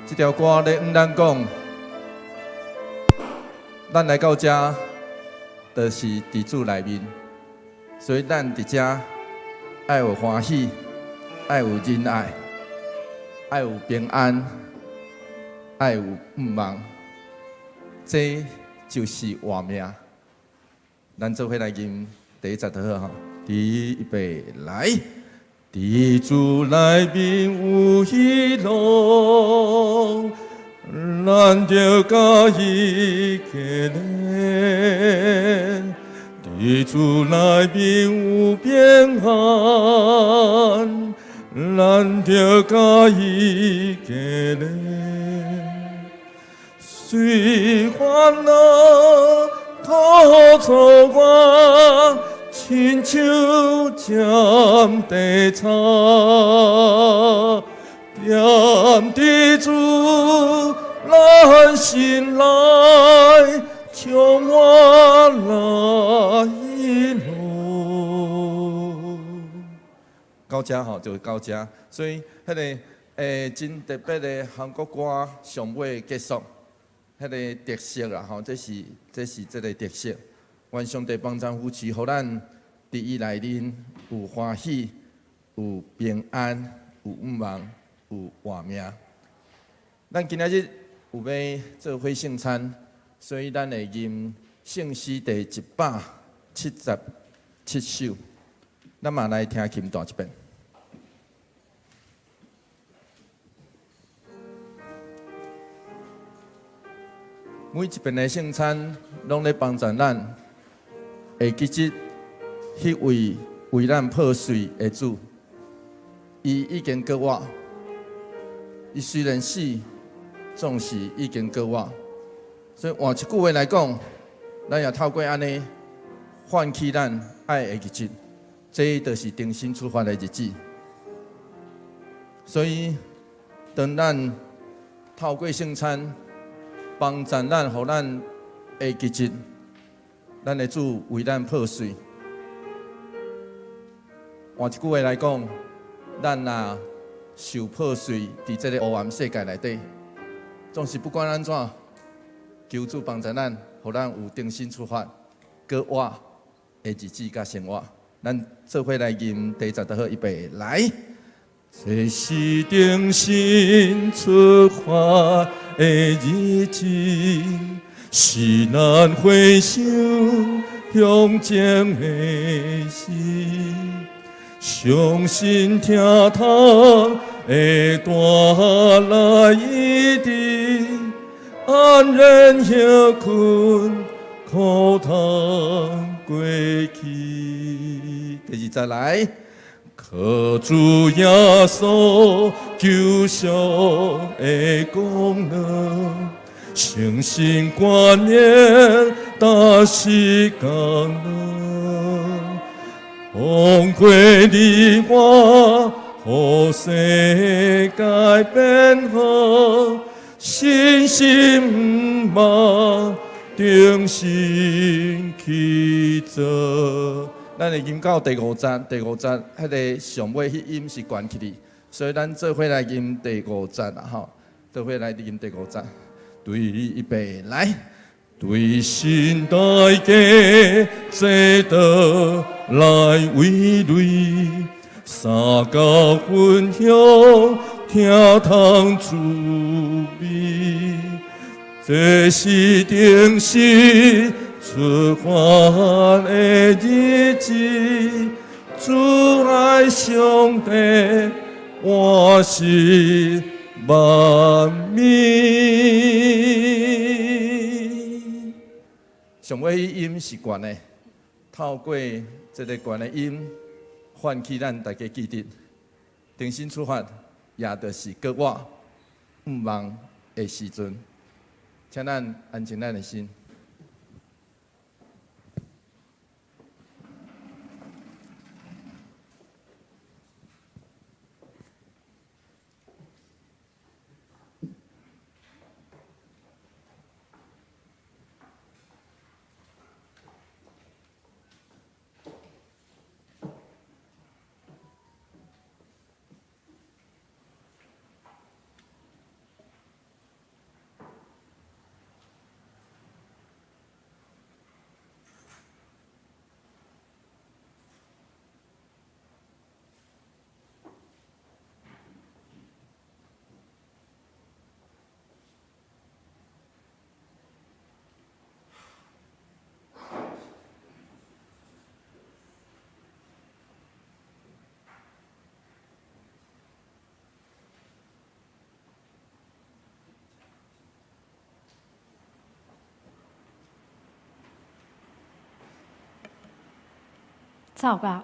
這條歌咧，向咱講，咱來到遮，就是佇主內面，所以咱佇遮愛有歡喜，愛有仁愛，愛有平安，愛有盼望，這就是活命。咱做伙來吟第一節就好吼，預備來。佇主內面有喜樂，咱著佮伊結連。佇主內面有平安，咱著佮伊結連。雖煩惱苦楚我，親像針地插，踮佇主咱心內，充滿了喜樂。到遮吼，就到遮，所以彼个真特別的韓國歌上尾結束，彼个特色啦吼，這是這个特色。願上帝幫贊扶持，予咱佇伊內面有歡喜、有平安、有盼望、有活命。咱今仔日有欲做回聖餐，所以咱會吟聖詩第177首。咱嘛來聽琴彈一遍。每一遍的聖餐，攏咧幫助咱會記得彼位為咱破碎的主，伊已經復活。伊雖然死，總是已經復活。所以換一句話來講，咱也透過按呢，喚起咱愛會記得，這就是重新出發的日子。所以，當咱透過聖餐幫助咱，予咱會記得，咱的主為咱破碎。換一句話來講，咱若受破碎，佇這个黑暗世界內底，總是不管按怎，求主幫助咱，予咱有重新出發、閣活的日子佮生活。咱做伙來吟第一節就好，預備來。這是重新出發的日子，是咱回首向前的時，相信疼痛會帶來醫治，安然歇睏，苦痛過去。第二節來。靠主耶穌救贖的功能，相信觀念達時功能，風過你我，予世界變好，信心盼望，重新去做。咱會吟到第五節，第五節彼个上尾彼音是懸起去，所以咱做伙來吟第五節啦吼，做伙來吟第五節，對預備來，對神大家祭道來為類，相佮分享疼痛滋味，這是重新出發的日子，主愛上帝，我是萬民。上尾音是懸的，透過這个懸的音，喚起咱大家記得，重新出發，也就是閣活盼望的時陣，請咱安靜咱的心。走到。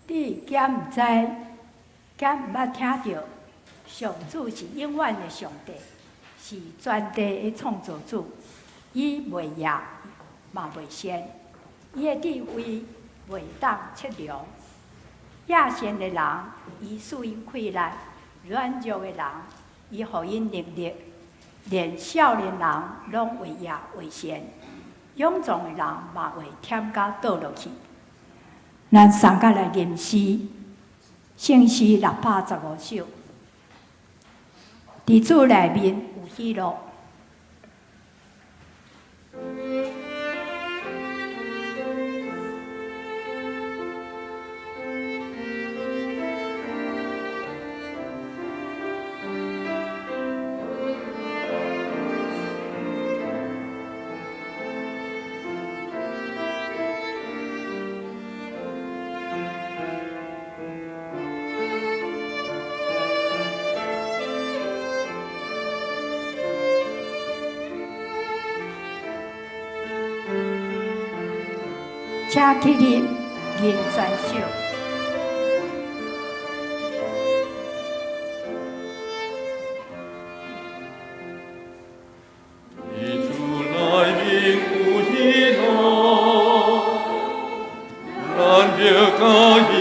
你敢毋知？敢毋捌聽著？上主是永遠的上帝，是全地的創造主。伊袂夜，嘛袂睡，伊的智慧袂當測量。野善的人，伊賜𪜶氣力；軟弱的人，伊予𪜶能力。連少年人攏會夜會瀉，勇壯的人嘛會忝甲倒落去。咱三個來吟詩，聖詩615首。佇主內面有喜樂。請起立，吟全首。佇主內面有喜樂，咱著佮伊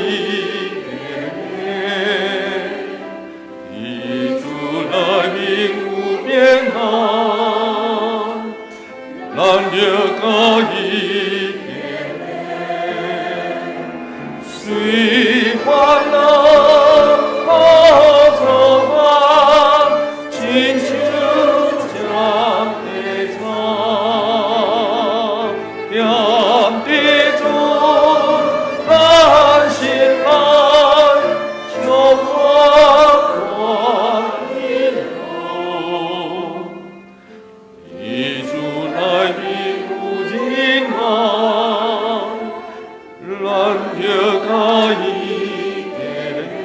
見面。佇主內面有平安，咱著佮伊見面。雖患難苦作伴，親像食的草，踮佇主咱心內，充滿歡樂。佇主內面有仁愛，咱著佮伊見面。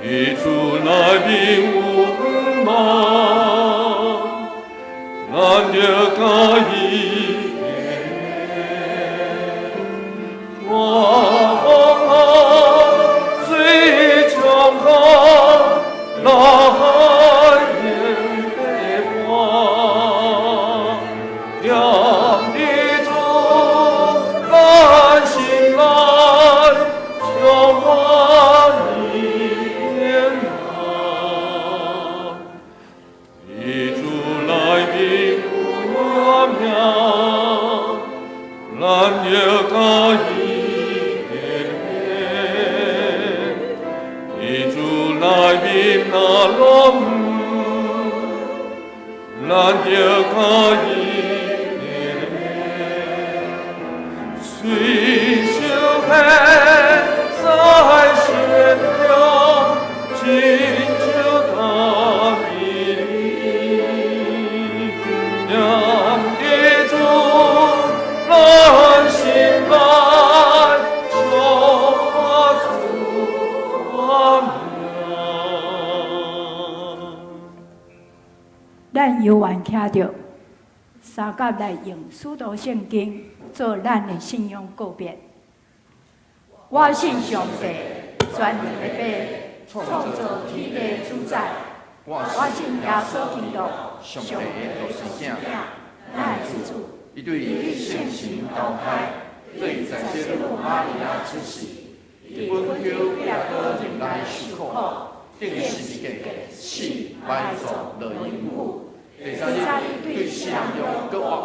佇主內面有望，咱著佮伊見面。面若落雨，咱著佮伊随手牵在善良，亲像大美丽，念记主咱心内充满主名。咱犹原徛著，相佮來用使徒聖經做咱的信仰告別。我信上帝，全能的父，創造天地主宰。我信耶穌基督，上帝的獨生子，咱的主。伊對聖神投胎，對在聖母瑪利亞出世，佇本丟彼拉多入內受苦，釘十字架，死埋葬落陰府。第三日對死人中閣活，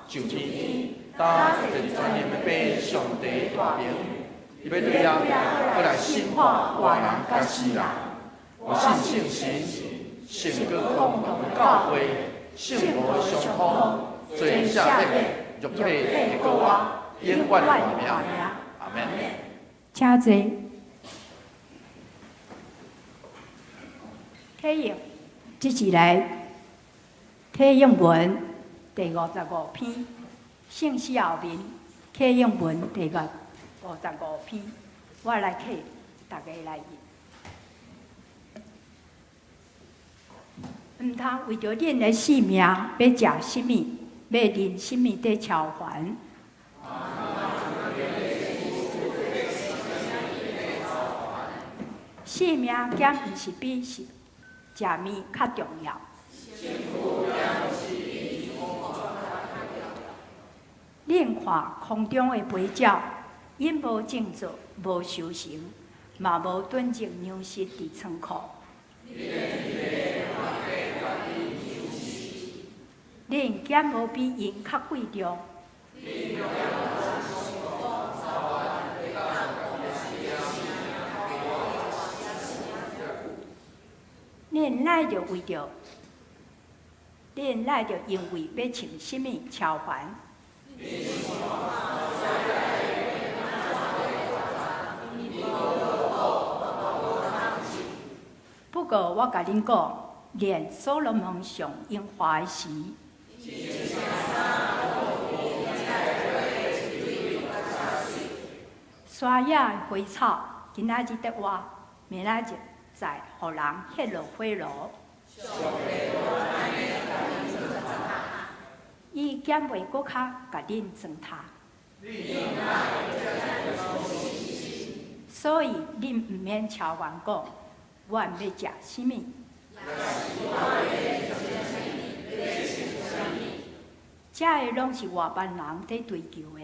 上天，搭坐佇全能的父上帝大爿，伊欲對遐閣來審判活人佮死人。我信聖神，聖潔公同的教會，聖徒的相通，罪赦免，肉體的復活，永遠的活命。阿門。請坐。啟用，這是來啟用文第55篇，聖詩後面啟用文第55篇，我來啟，大家來印。毋通為著恁的性命欲食啥物，欲啉啥物佇超凡。性命敢毋是比食物較重要？恁看空中的飛鳥，𪜶無種作，無收成，嘛無囤積糧食佇倉庫。恁敢無比𪜶較貴重？恁乃著為著，恁乃著因為欲穿啥物超凡？不過我共恁講，連所羅門上榮華的時，山野的花草，今仔日佇活，明仔日再予人歇落火爐。伊敢袂閣較共恁裝塔？所以恁毋免超凡講，阮欲食啥物？這个攏是外邦人佇追求的。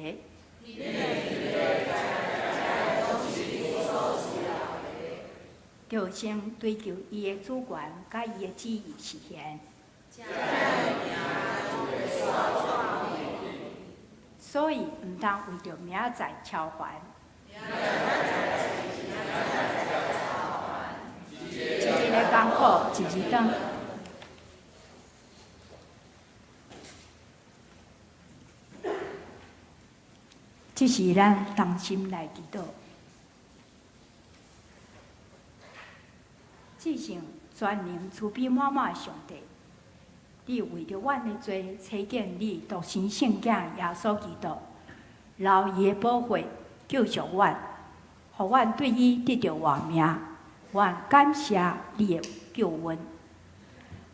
著先追求伊的主權，佮伊的旨意實現。所以毋通為著明仔載超凡。一日的艱苦，一日當。這是咱同心來祈禱。至聖全能慈悲滿滿的上帝，你為著阮的罪，差遣你獨生聖子耶穌基督，流伊的寶血救贖阮，予阮對伊得著活命。阮感謝你的救恩。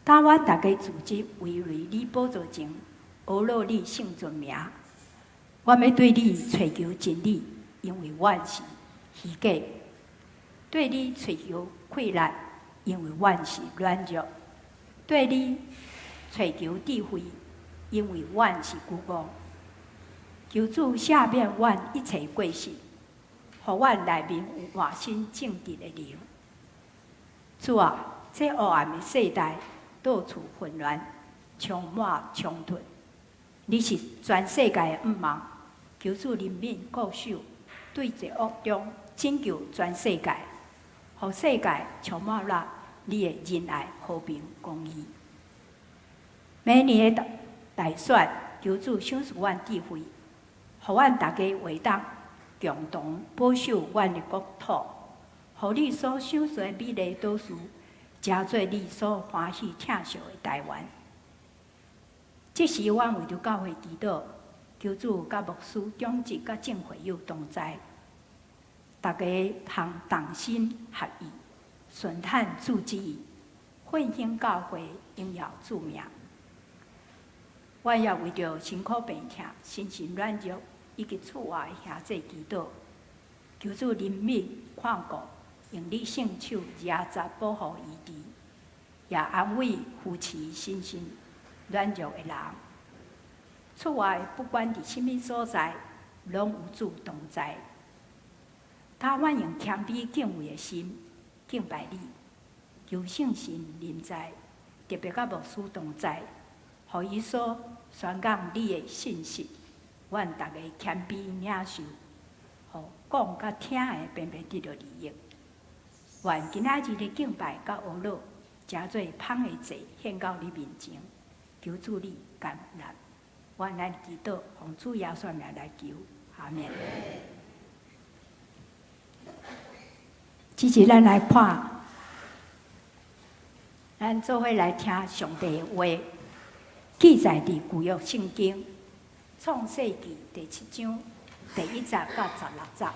當阮逐家組織圍繞你寶座前，阿羅你聖尊名。阮欲對你揣求真理，因為阮是虛假；對你揣求氣力，因為阮是軟弱；對你揣求智慧，因為阮是愚戇。求主赦免阮一切過失，予阮內面有活心正直的靈。主啊，這黑暗的世代到處混亂，充滿衝突。你是全世界的向望，求主憐憫顧守，對罪惡中拯救全世界，予世界充滿了你的仁愛、和平、公義。明年的大選，求主賞賜阮智慧，予阮大家會當共同保守阮的國土，予你所賞賜的美麗島嶼，成做你所歡喜疼惜的台灣。這時，阮為著教會祈禱，求主佮牧師、長執佮眾會友同在，大家通同心合意，順趁主旨意，奮興教會，榮耀主名。阮也為著辛苦病痛、身心軟弱以及厝外的兄弟祈禱，求主憐憫看顧，用你聖手壓扎保護醫治，也安慰扶持身心軟弱的人。厝外不管佇啥物所在，攏有主同在。他阮用謙卑敬畏的心敬拜你，求聖神臨在，特別佮牧師同在，予伊所宣講你的信息，阮逐家謙卑領受，予講佮聽的平平得著利益。願今仔日的敬拜佮哀禱，成做芳的祭獻到你面前，求主你甘納。阮來祈禱，奉主耶穌名來求，阿們。這次咱來看，咱做伙來聽上帝的話，記載佇舊約聖經創世記第七章第一節到十六節。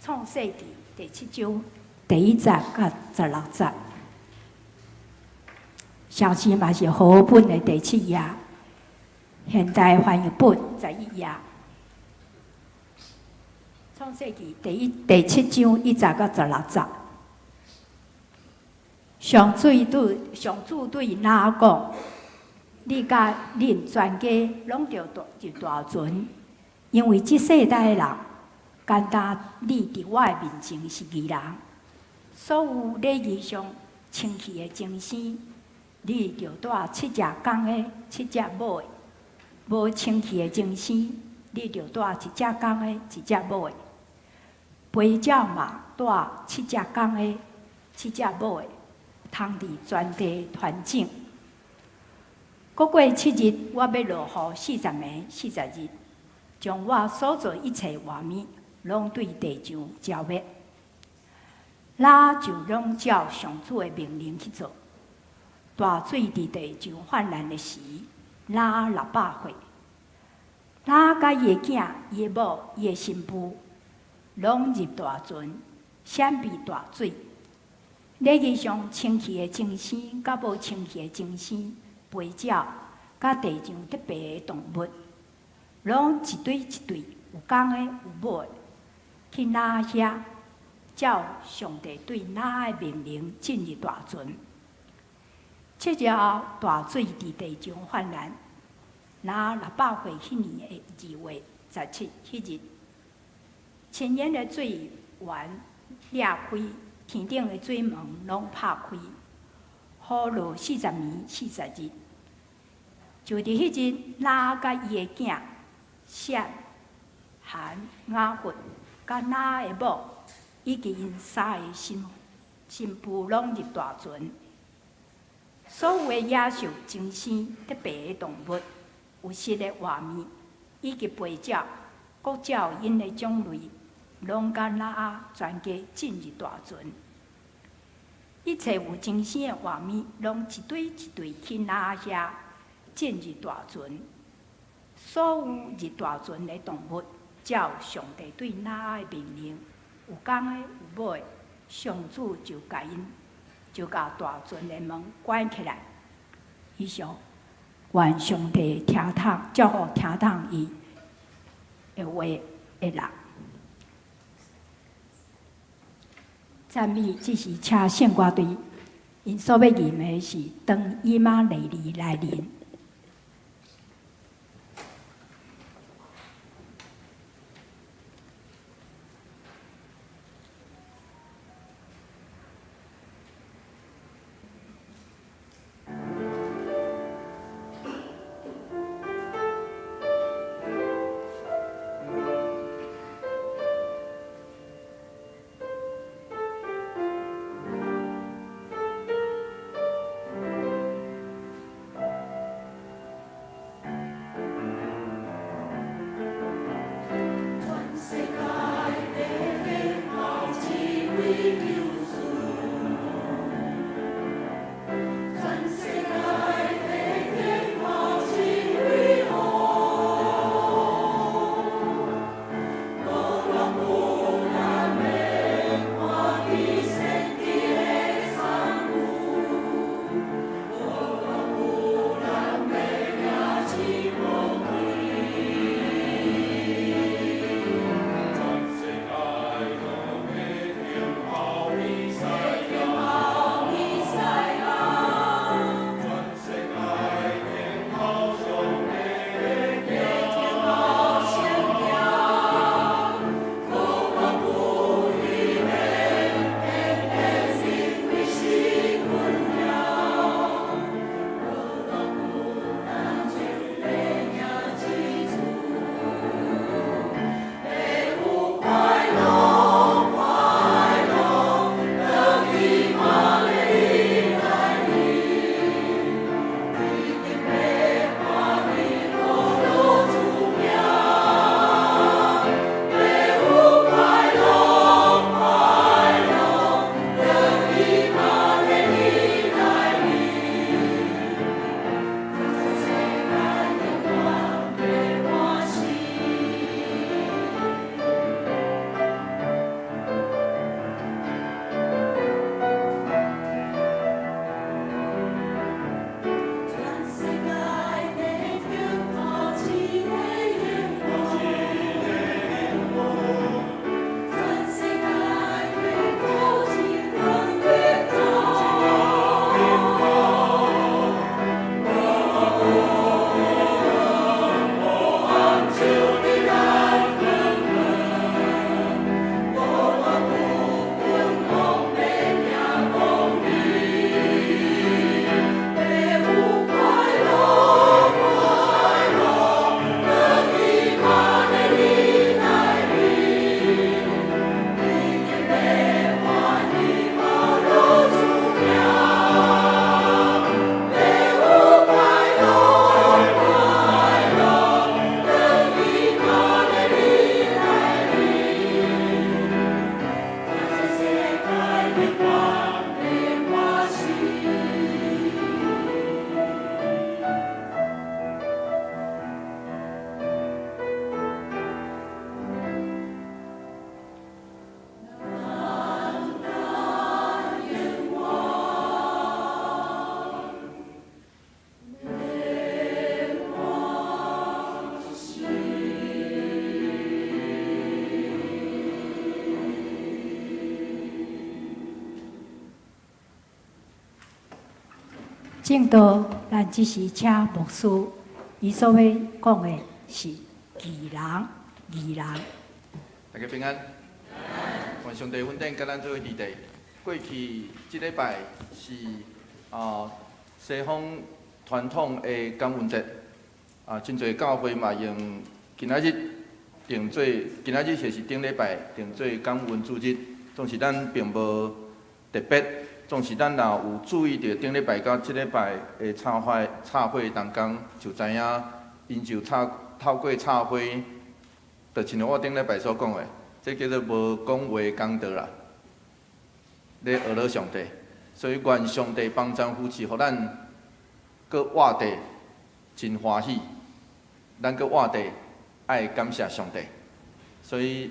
創世記第七章第一節到十六節，相信嘛是和合本的第七頁，現代翻譯本11頁。創世記第七章一節到十六節，上主對挪亞講：你佮恁全家攏著入大船，因為這世代的人，干焦你佇我的面前是義人。所有禮儀上清氣的精牲，你著帶七隻公的，七隻母的；無清氣的精牲，你著帶一隻公的，一隻母的。飛鳥嘛帶七隻公的，七隻母的，通佇全地傳種。閣過七日，我欲落雨40暝40日，將我所造一切活物攏對地上剿滅。挪亞就攏照上主的命令去做。大水佇地上泛濫的時，挪亞600歲。挪亞佮伊的囝、伊的某、伊的新婦，攏入大船，閃避大水。禮儀上清氣的精牲，佮無清氣的精牲，飛鳥，佮地上特別的動物，攏一對一對，有公的有母的，去挪亞遐，照上帝對挪亞的命令進入大船。七日後，大水佇地上泛濫。挪亞600歲彼年的2月17彼日，深淵的水源裂開，天頂的水門攏拍開，雨落40暝40日。就佇彼日，挪亞佮伊的囝閃、含、雅弗，佮挪亞的某，以及𪜶三个新婦攏入大船。所有的野獸、精牲、特別的動物、有翼的活物，以及飛鳥，各照𪜶的種類，攏佮挪亞全家進入大船。一切有精牲的活物，攏一對一對去挪亞遐進入大船。所有入大船的動物，照上帝對挪亞的命令，有公的有母的，上主就共大船的門關起來。以上，願上帝聽通，祝福聽通伊的話的人。讚美，這是請聖歌隊，𪜶所欲吟的是當以馬內利來臨。證道，咱這時請牧師，伊所欲講的是義人，義人。大家平安。願上帝恩典佮咱做伙佇地。過去這禮拜是西方傳統的感恩節，真濟教會嘛用今仔日定做，今仔日就是頂禮拜定做感恩主日。總是咱並無特別，總是咱若有注意著頂禮拜佮這禮拜的插畫當中，就知影𪜶就插透過插畫，就親像我頂禮拜所講的，這叫做無講話講道啦，咧學了上帝，所以願上帝幫贊扶持，予咱閣活地真歡喜，咱閣活地愛感謝上帝，所以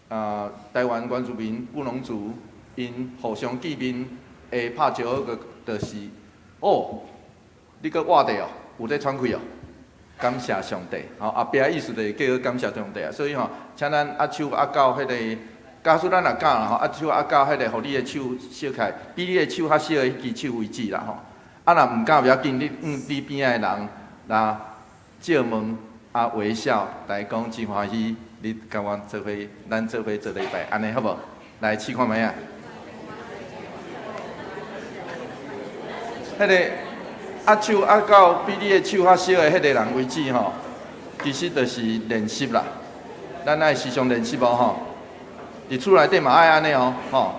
台灣原住民布農族𪜶互相見面會拍招呼個，就是哦，你閣活地哦，有咧喘氣哦，感謝上帝。吼，後壁意思就是叫做感謝上帝啊。所以吼，請咱握手握到彼個，假使咱若敢啦吼，握手握到彼個，予你的手燒起來，比你的手較燒的彼支手為止啦吼。啊，若毋敢袂要緊，你向你邊仔的人來借問啊微笑來講真歡喜，你佮阮做伙，咱做伙做禮拜，按呢好無？來試看覓仔。彼個握手握到比你的手較燒的彼個人為止吼，其實就是練習啦。咱愛時常練習哦吼。佇厝內底嘛愛按呢哦，吼。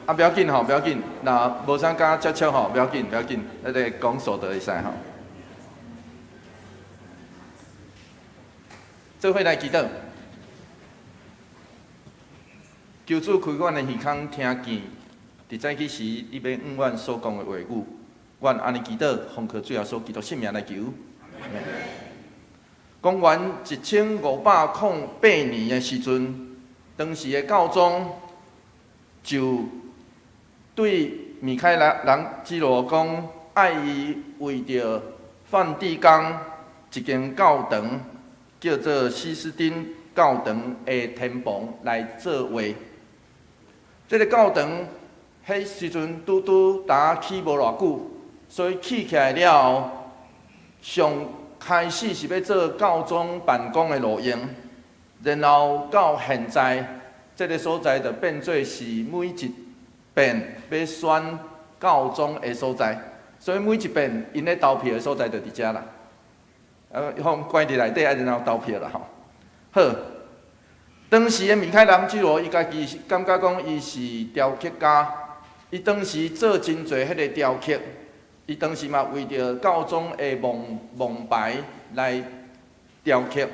啊，不要緊吼，不要緊，若無啥敢接觸吼，不要緊，不要緊，彼個講數就會使吼。做伙來祈禱，求主開阮的耳孔聽見，佇早起時你欲向阮所講的話語，阮按呢祈禱，奉靠主耶穌基督聖名來求。公元1508年的時陣，當時的教宗就對米開朗基羅講，愛伊為著梵蒂岡一間教堂叫做西斯丁教堂的天棚來作畫。這个教堂彼時陣拄拄呾起無偌久，所以起起來了後，上開始是欲做教宗辦公的路用，然後到現在，這个所在就變做是每一遍欲選教宗的所在，所以每一遍𪜶咧投票的所在就佇遮啦。予關佇內底，啊，然後投票啦吼。好，當時的米開朗基羅，伊家己感覺講伊是雕刻家，伊當時做真濟彼個雕刻，伊當時嘛為著教宗的王牌來雕刻。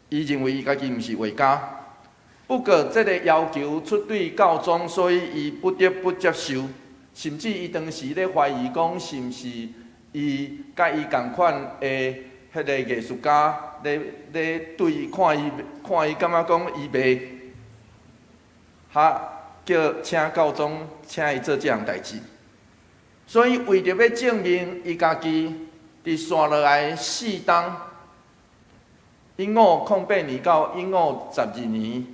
伊認為伊家己毋是畫家，不過這个要求出對教宗，所以伊不得不接受。甚至伊當時咧懷疑講，是毋是伊佮伊仝款的彼個藝術家咧咧對伊看伊看伊感覺講伊袂較叫請教宗請伊做這項代誌。所以為著欲證明伊家己，佇紲落來四冬，1508年到1512年，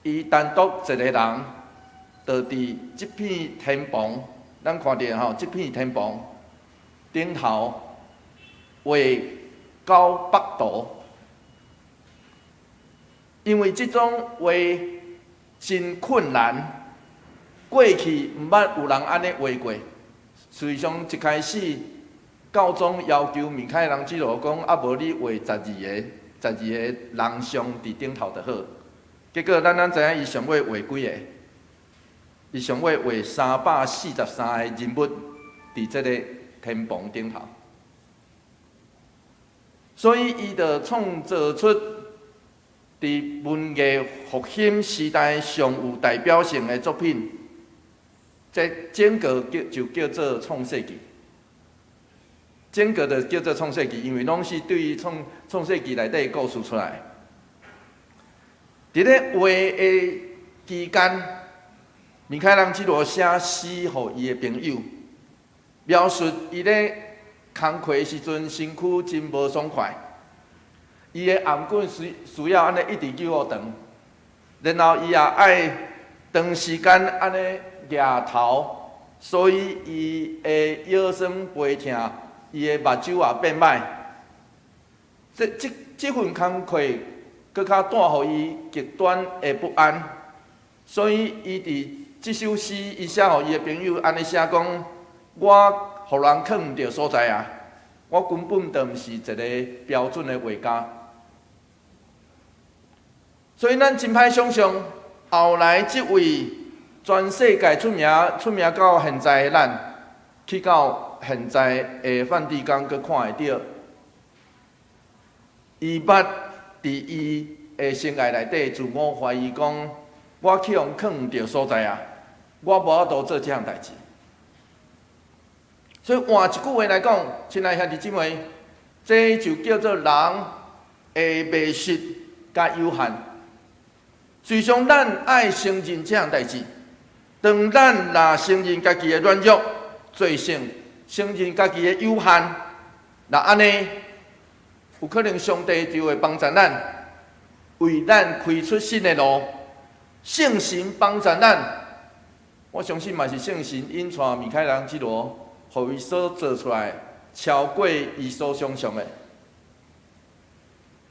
伊單獨一個人，就佇這片天棚，咱看著吼，這片天棚頂頭畫900圖，因為這種畫真困難，過去毋捌有人按呢畫過。事實上，一開始教宗要求米開朗基羅講，啊無你畫十二個，十二個人像佇頂頭就好。結果咱知影伊上尾畫幾個？伊上尾畫343個人物佇這個天棚頂頭，所以伊就創造出佇文藝復興時代上有代表性的作品，這整個叫就叫做《創世紀》。整個就叫做《創世紀》，因為攏是對於創世紀內底故事出來。佇咧畫的期間，米開朗基羅寫詩予伊的朋友，描述伊咧工課時陣身軀真無爽快，伊的頷頸需要按呢一直揪予長，然後伊也愛長時間按呢徛頭所以伊的腰酸背疼，伊的目睭也變歹。這份工課，閣較帶予伊極端的不安，所以伊佇這首詩，伊寫予伊的朋友按呢寫講：我予人囥毋著所在啊！我根本就毋是一個標準的畫家。所以咱真歹想象，後來這位全世界出名、出名到現在的咱，去到現在的梵蒂岡，閣看會著，伊捌佇伊的生涯內底自我懷疑講：我去予囥毋著所在啊！我無法度做這項代誌。所以換一句話來講，親愛兄弟姊妹，這就叫做人的迷失佮有限。隨常咱愛承認這項代誌，當咱若承認家己的軟弱、罪性，承認家己的有限，若按呢，有可能上帝就會幫助咱，為咱開出新的路，聖神幫助咱。我相信嘛是聖神引帶米開朗基羅，予伊所做出來，超過伊所想象的。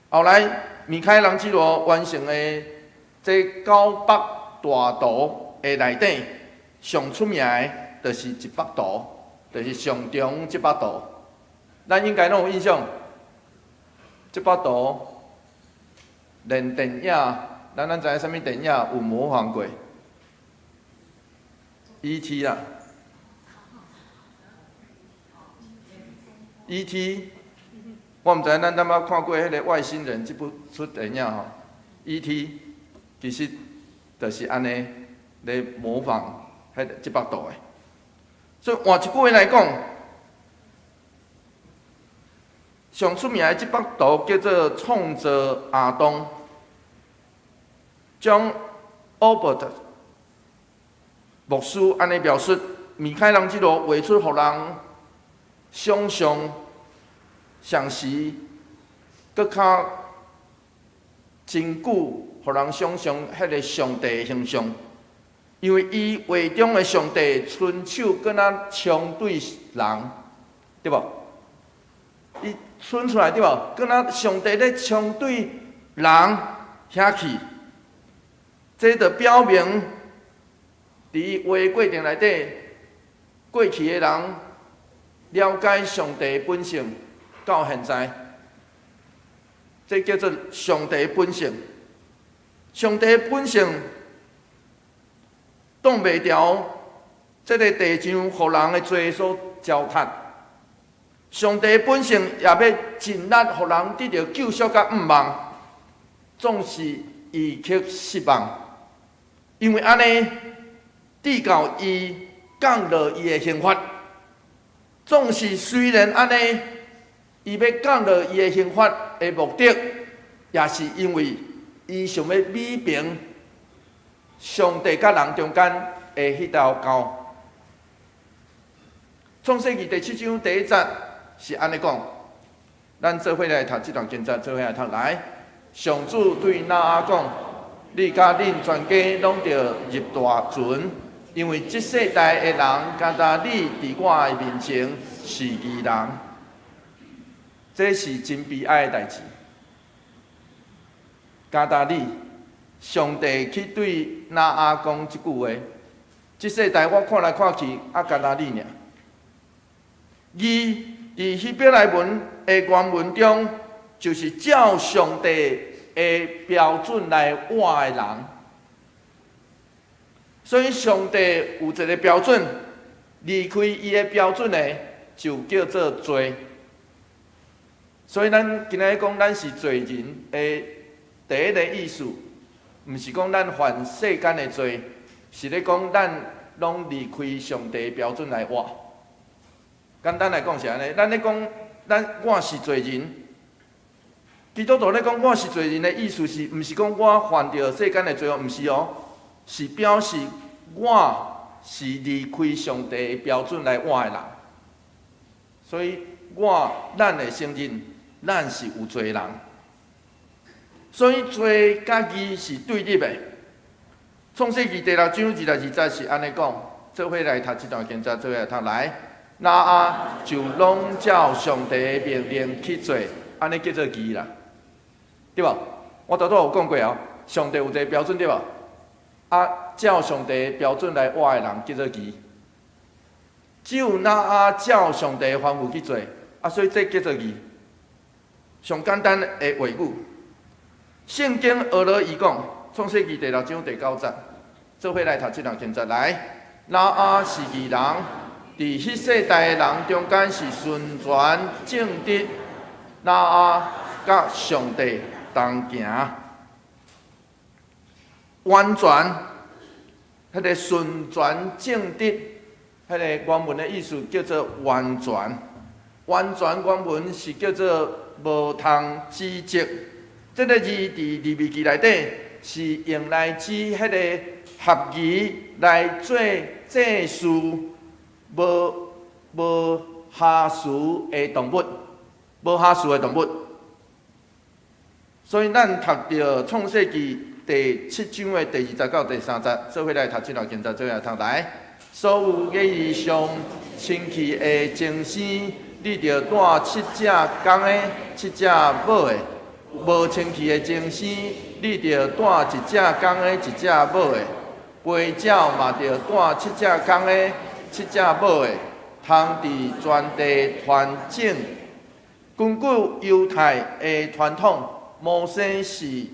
後來米開朗基羅完成的這九幅大圖的內底，上出名的就是一幅圖，就是上中這幅圖。咱應該攏有印象，這幅圖連電影，咱知影啥物電影有模仿過？E.T. 啦，E.T. 我毋知咱敢捌看過彼個外星人這部出電影吼？E.T. 其實就是按呢咧模仿彼個這幅圖的。所以換一句話來講，上出名的這幅圖叫做《創造亞當》，將奧伯特牧師按呢描述，米開朗基羅畫出予人想象，上時閣較真久，予人想象彼個上帝的形象，因為伊畫中的上帝，伸手敢若衝對人，對無？伊伸出來對無？敢若上帝咧衝對人遐去，這就表明，佇伊畫過程內底，過去的人了解上帝本性，到現在，這叫做上帝本性。上帝本性擋袂牢這个地上予人的罪所糟蹋。上帝本性也欲盡力予人得著救贖佮盼望，總是伊卻失望，因為按呢，直到伊降落伊的刑罰，總是雖然按呢，伊欲降落伊的刑罰的目的，也是因為伊想欲弭平上帝佮人中間的彼條溝。創世記第七章第一節是按呢講，咱做伙來讀這段經節，做伙來讀來。上主對挪亞講：你佮恁全家攏著入大船，因為這世代的人，干焦你佇我的面前是義人。這是真悲哀的代誌。干焦你，上帝去對挪亞講這句話：這世代我看來看去，啊，干焦你爾。義佇希伯來文的原文中，就是照上帝的標準來活的人。所以上帝有一个標準，離開伊的標準的，就叫做罪。所以咱今仔日講咱是罪人的第一个意思，毋是講咱犯世間的罪，是咧講咱攏離開上帝的標準來活。簡單來講是按呢，咱咧講咱我是罪人，基督徒咧講我是罪人的意思是，毋是講我犯著世間的罪哦，毋是哦，是表示我是離開上帝的標準來活的人。所以我咱會承認，咱是有罪人。所以罪佮義是對立的。創世記第六章22節是按呢講。做伙來讀這段經節，做伙來讀來。挪亞就攏照上帝的命令去做，按呢叫做義啦，對無？我拄拄有講過哦，上帝有一个標準對無？啊，照上帝標準來活的人叫做義。只有挪亞照上帝的吩咐去做，啊，所以這叫做義。上簡單的話語，聖經學落伊講，創世記第六章第九節，做伙來讀這段經節來。挪亞是義人，佇彼世代的人中間是純全正直。挪亞佮上帝同行，完全，彼个純全正直，彼个原文的意思叫做完全。完全原文是叫做無通指責。這个字佇利未記內底是用來指彼个合儀來做祭司無瑕疵的動物，無瑕疵的動物。所以咱讀著創世記第七章的第二節到第三節，做伙來讀這段經節，做伙來讀來。所有月日上清氣的精生，你著帶七隻公的，七隻母的；無清氣的精生，你著帶一隻公的，一隻母的。飛鳥嘛著帶七隻公的，七隻母的，通佇全地傳種。根據猶太的傳統，摩西是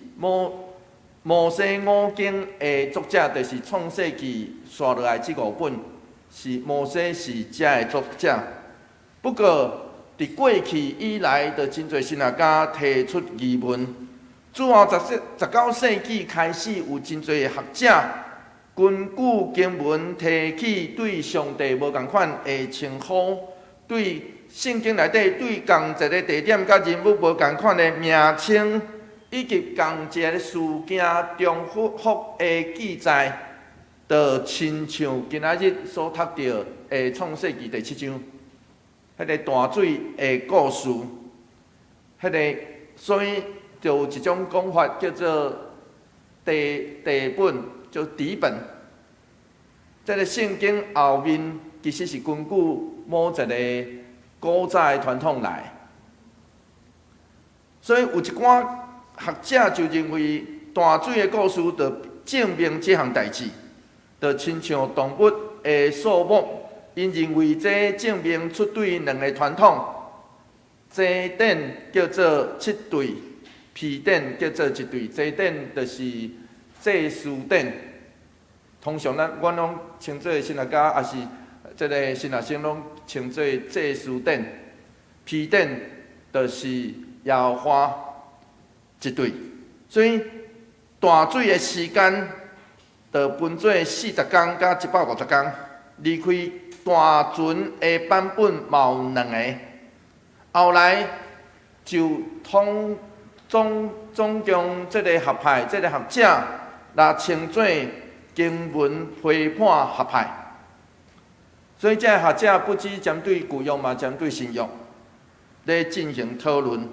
摩西五經的作者，就是創世記紲落來這五本，是摩西是這的作者。不過，佇過去以來，就真濟神學家提出疑問。主後19世紀開始，有真濟學者根據經文提起對上帝無仝款的稱呼，對聖經內底對仝一个地點佮人物無仝款的名稱，以及仝一个事件重複的記載，就親像今仔日所讀著的創世記第七章，彼个大水的故事，彼个所以就有一種講法叫做底本，就底本。這个聖經後面其實是根據某一个古早的傳統來，所以有一寡學者就認為大水的故事就證明這項代誌，就親像動物的數目，𪜶認為這證明出對兩个傳統，祭典叫做七對，披典叫做一對，祭典就是祭司典。通常咱阮攏稱做神學家，抑是這个神學生攏稱做祭司典，披典就是耶和華一對。所以大水的時間就分做40工佮150工，離開大船的版本嘛有兩个，後來就統總共這个學派，這个學者來稱做經文批判學派。所以這个學者不只針對舊約嘛，針對新約咧進行討論。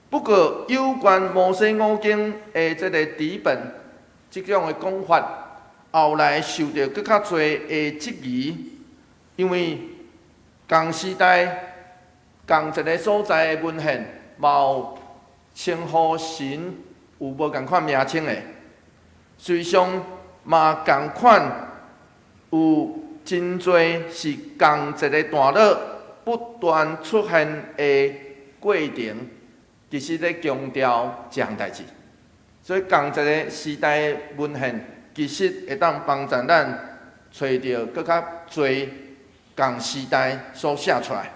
不過有關摩西五經的這个底本這種的講法，後來受著閣較濟的質疑，因為仝時代、仝一个所在的文獻，嘛有稱呼神有無仝款名稱的，實際上嘛仝款有真濟是仝一个段落不斷出現的過程，其實咧強調這項代誌。所以仝一个時代的文獻，其實會當幫助咱揣著閣較濟仝時代所寫出來。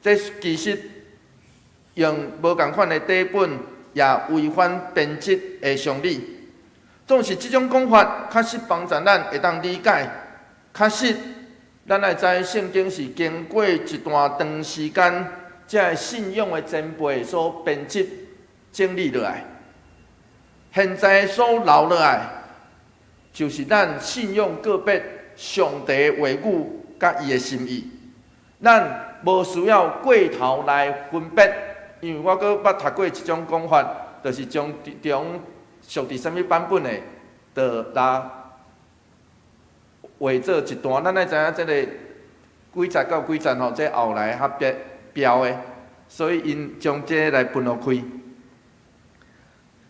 這其實用無仝款的底本，也違反編輯的常理。總是這種講法，確實幫助咱會當理解。確實，咱愛知聖經是經過一段長時間，這个信仰的前輩所編輯整理落來。現在所留落來，就是咱信仰個別上帝話語佮伊的心意。咱無需要過頭來分別，因為我閣捌讀過一種講法，就是將中屬佇啥物版本的，就來畫做一段。咱愛知影這个幾節到幾節吼，這後來較別標的，所以𪜶將這來分予開。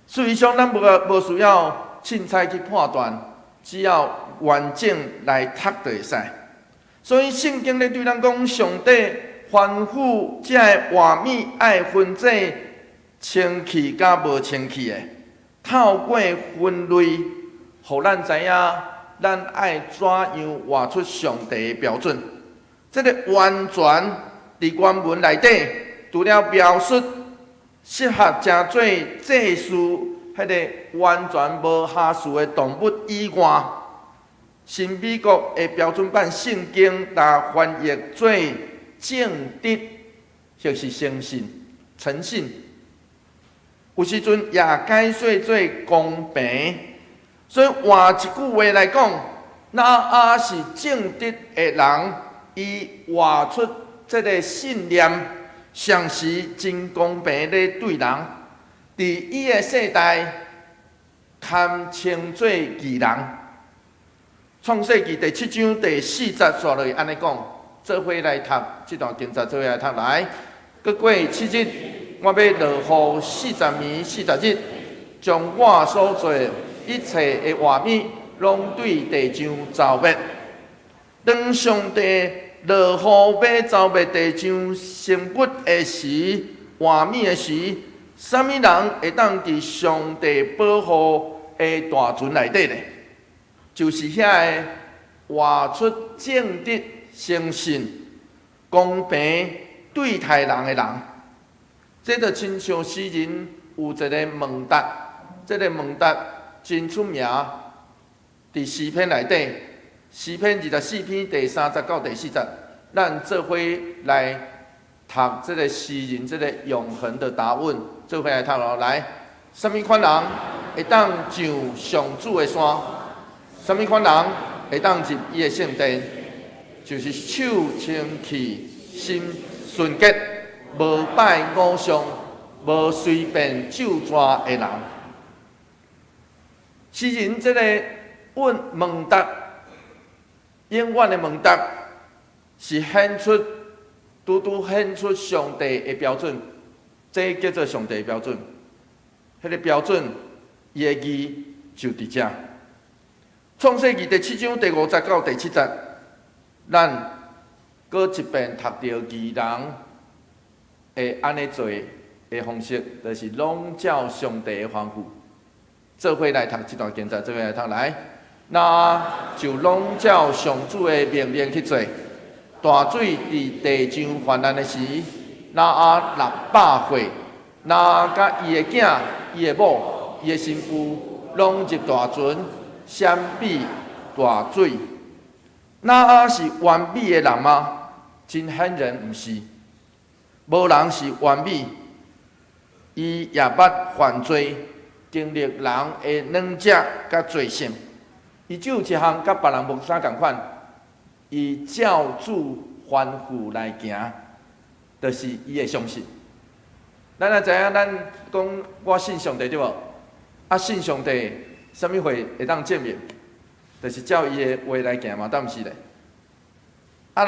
事實上，咱無需要凊彩去判斷，只要完整來讀就會使。所以聖經咧對咱講，上帝吩咐這个活物愛分做清氣佮無清氣的，透過分類，予咱知影咱愛怎樣活出上帝的標準。這个完全佇原文內底，除了描述適合成做祭司彼个完全無瑕疵的動物以外，新美國的標準版聖經若翻譯做正直，或是誠信、誠信，有時陣也解說做公平。所以換一句話來講，挪亞是正直的人，伊活出這个信念，常時真公平咧對人。佇伊的世代，堪稱做義人。創世記第七章第四節煞落去按呢講，做伙來讀這段經節，做伙來讀來。閣過七日，我欲落雨四十暝四十日，將我所造一切的活物，攏對地上蹧滅。當上帝落雨欲蹧滅地上生物的時，活物的時，啥物人會當佇上帝保護的大船內底呢？就是遐个活出正直、誠信、公平對待人的人。這就親像詩人有一个問答，這个問答真出名，佇詩篇內底，詩篇24篇第三節到第四節，咱做伙來讀這个詩人這个永恆的答問，做伙來讀囉。來，啥物款人會當上上主的山？啥物款人會當入伊的聖殿？就是手清氣、心純潔、無拜偶像、無隨便咒詛的人。詩人這个問問答，永遠的問答，是顯出拄拄顯出上帝的標準，這叫做上帝的標準。彼个標準，伊的義就佇遮。創世記第七章第五節到第七節，咱閣一遍讀著義人會按呢做的方式，就是攏照上帝的吩咐。做伙來讀這段經節，做伙來讀來，挪亞就攏照上主的命令去做。大水佇地上泛濫的時，挪亞六百歲，挪亞佮伊的囝、伊的某、伊的新婦，攏入大船，閃避大水。挪亞是完美的人嗎？真顯然毋是，無人是完美。伊也捌犯罪，經歷人的軟弱佮罪性。伊只有一項佮別人無啥仝款，伊照主吩咐來行，就是伊會相信。咱也知影，咱講我信上帝對無？啊，信上帝，啥物會會當證明？就是照伊的話來行嘛，敢毋是咧？啊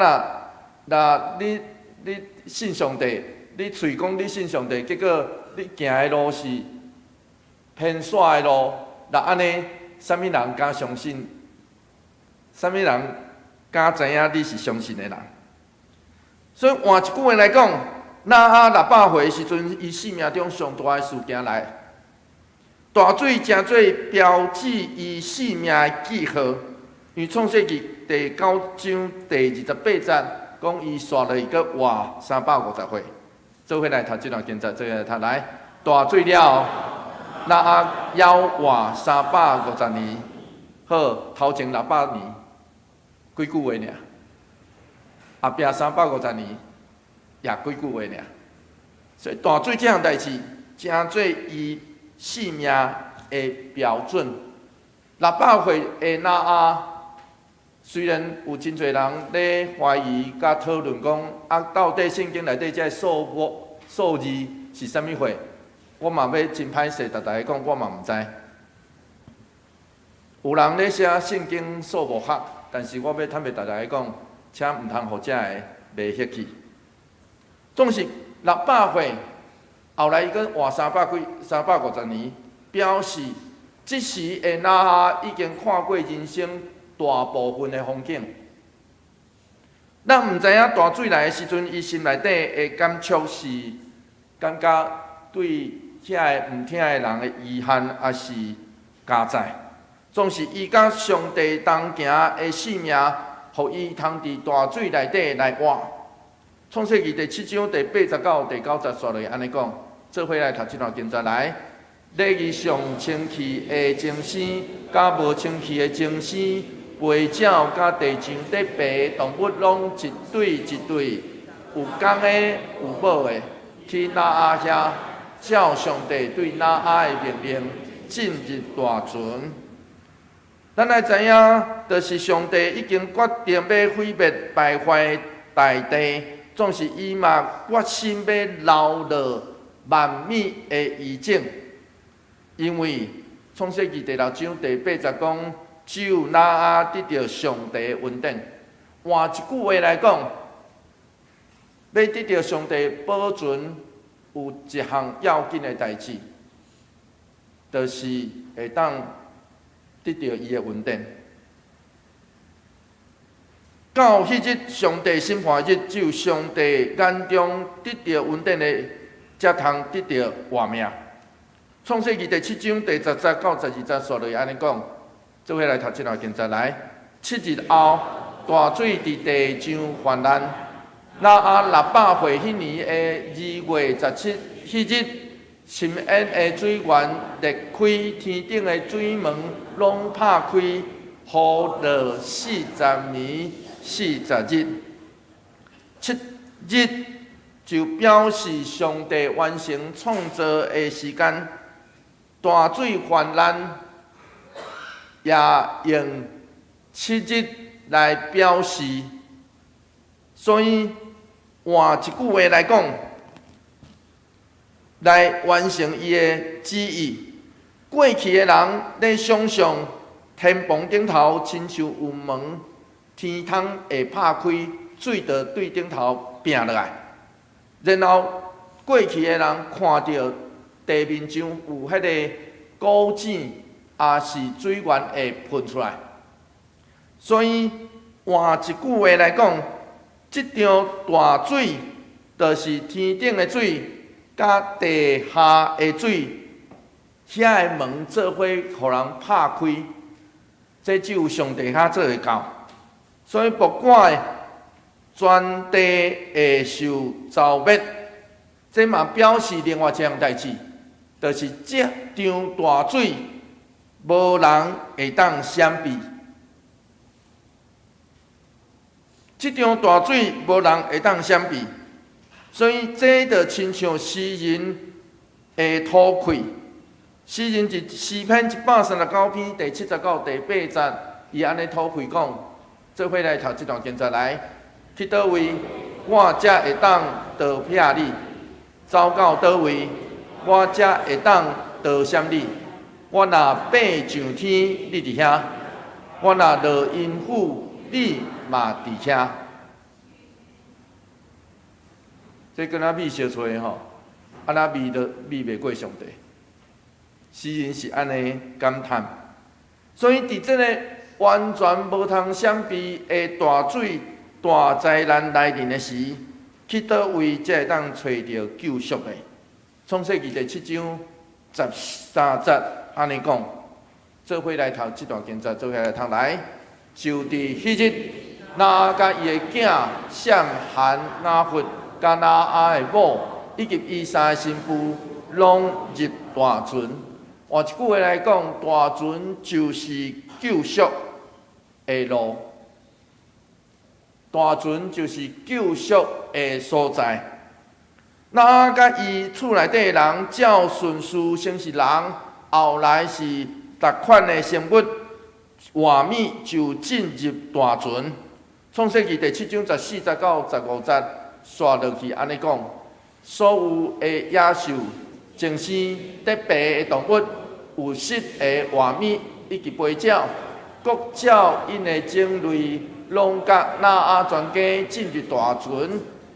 若若你你信上帝，你喙講你信上帝，結果你行的路是偏煞的路，若按呢，啥物人敢相信？啥物人敢知影你是相信的人？所以換一句話來講，挪亞六百歲時陣，伊生命中上大的事件來，大水成做標誌伊生命的記號。因為創世記第九章第28節講，伊煞落去閣活350歲。做伙來讀這段經節，做伙來讀來。大水了後，挪亞猶活三百五十年，好，頭前六百年，幾句話爾？後壁三百五十年，也幾句話爾。所以大水這項代誌，成做伊生命的標準。六百歲的挪亞，雖然有真濟人咧懷疑佮討論講，啊，到底聖經內底這个數目數字是啥物貨？我嘛欲真歹勢，逐逐個講，我嘛毋知。有人咧寫聖經數目學，但是我欲坦白逐家講，請毋通予遮个迷惑去。總是600歲，後來伊閣活三百幾、350年，表示這時的挪亞已經看過人生大部分的風景。咱毋知影大水來的時陣，伊心內底的感觸是感覺對遐个毋聽的人的遺憾，抑是加載。總是伊佮上帝同行的性命，予伊通佇大水內底來活。創世記第七章第八節到第九節，煞落去按呢講，做伙來讀這段經節來。禮儀上清氣的精生，佮無清氣的精生，飛鳥佮地上咧爬的動物，攏一對一對，有公的有母的，去挪亞遐，照上帝對挪亞的命令，進入大船。咱愛知影，就是上帝已經決定欲毀滅敗壞大地，總是伊嘛決心欲留落萬米的餘種，因為創世記第六章第八節講，只有挪亞得著上帝的恩典。換一句話來講，欲得著上帝保存，有一項要緊的代誌，就是會當得著伊的恩典。到彼日上帝審判日，只有上帝眼中得著恩典的，才通得著活命。創世記第七章第十節到十二節，煞落按呢講，做伙來讀這段經節來。七日後，大水佇地上泛濫。挪亞600歲彼年的2月17彼日，深淵的水源裂開，天頂的水門攏拍開，雨落40暝40日。七日就表示上帝完成創造的時間。大水泛濫也用七日來表示，所以換一句話來講，來完成伊的旨意。過去的人咧想像天棚頂頭親像有門，天窗會拍開，水就對頂頭拚落來。然後過去的人看著地面上有彼个古井，抑是水源會噴出來。所以換一句話來講，這場大水就是天頂的水，佮地下的水，遐个門做伙予人拍開，這只有上帝才做會到。所以不管全地會受蹂滅，這嘛表示另外一項代誌，就是這場大水無人會當閃避。這場大水無人會當閃避，所以這就親像詩人的吐氣。詩人佇詩篇139篇第七節到第八節，伊按呢吐氣講：做伙來讀這段經節來，去佗位，我才會當逃避你；走到佗位，我才會當逃閃你。我若爬上天，你佇遐；我若落陰府，你嘛佇遐。這敢若米相揣吼，按怎避都避袂過上帝。詩人是按呢感嘆，所以佇這個完全無通閃避的大水、大災難來臨的時，去佗位才會當揣著救贖的？創世記第七章十三節按呢講，做伙來讀這段經節，做伙來讀來。就佇彼日，挪亞佮伊的囝閃、含、雅弗，佮挪亞的某，以及伊三个新婦，攏入大船。換一句話來講，大船就是救贖的路，大船就是救贖的所在。挪亞佮伊厝內底的人，照順序先是人，後來是逐款的生物，活物就進入大船。創世記第七章十四節到十五節，煞落去按呢講：所有的野獸、精生、得爬的動物、有翼的活物以及飛鳥，各照𪜶的種類，攏佮挪亞全家進入大船，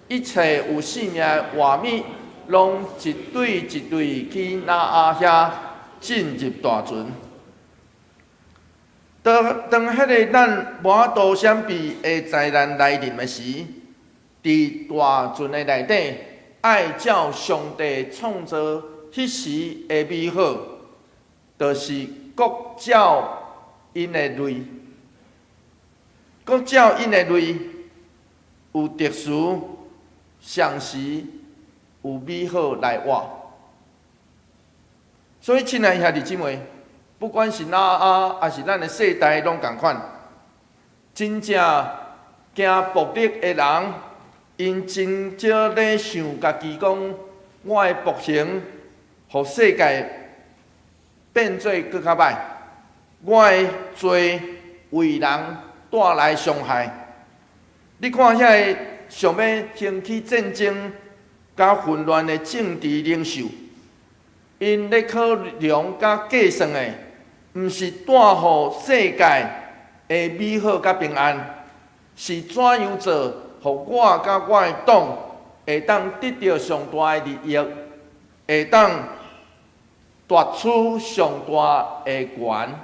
一切有性命的活物，攏一對一對去挪亞遐進入大船。當當彼个咱無法度閃避的災難來臨的時，佇大船的內底，愛照上帝創造彼時的美好，就是各照𪜶的類，各照𪜶的類有特殊、相時有美好來活。所以，親愛兄弟姊妹，不管是挪亞，抑是咱的世代，攏仝款。真正驚暴力的人，𪜶真少咧想家己講，我的暴行，予世界變做閣較歹，我的罪為人帶來傷害。你看遐个想欲興起戰爭、佮混亂的政治領袖，𪜶咧考量佮計算的，毋是帶予世界的美好佮平安，是怎樣做，予我佮我的黨會當得著上大的利益，會當奪取上大的權。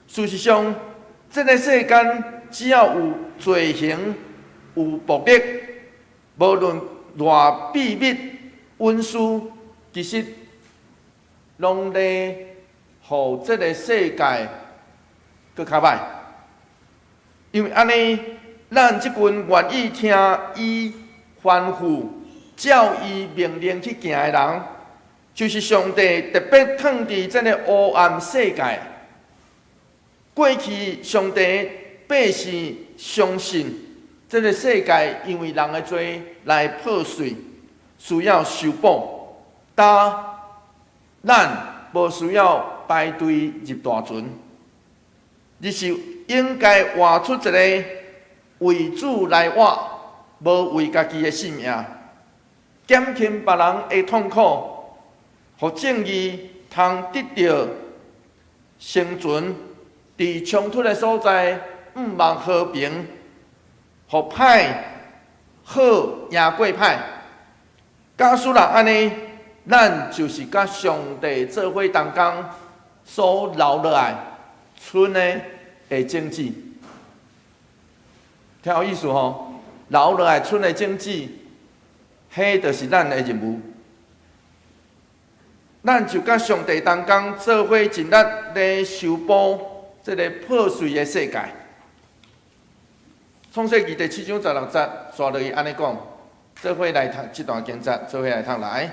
事實上，這个世間只要有罪行、有暴力，無論偌秘密、隱私，其實攏咧予這个世界閣較歹。因為按呢，咱這群願意聽伊吩咐、照伊命令去行的人，就是上帝特別囥佇這个黑暗世界。過去上帝百姓相信，這个世界因為人的罪來破碎，需要修補。但咱無需要排隊入大船，而是應該活出一个為主來活，無為家己的性命，減輕別人的痛苦，予正義通得著生存。佇衝突的所在，向望和平，予歹好贏過歹。假使若按呢，咱就是佮上帝做伙同工所留落來春的種子。聽有意思吼？留落來春的種子，彼就是咱的任務。咱就佮上帝同工做伙盡力咧修補這个破碎的世界。創世記第七章十六節，紲落去按呢講，做伙來讀這段經節，做伙來讀來。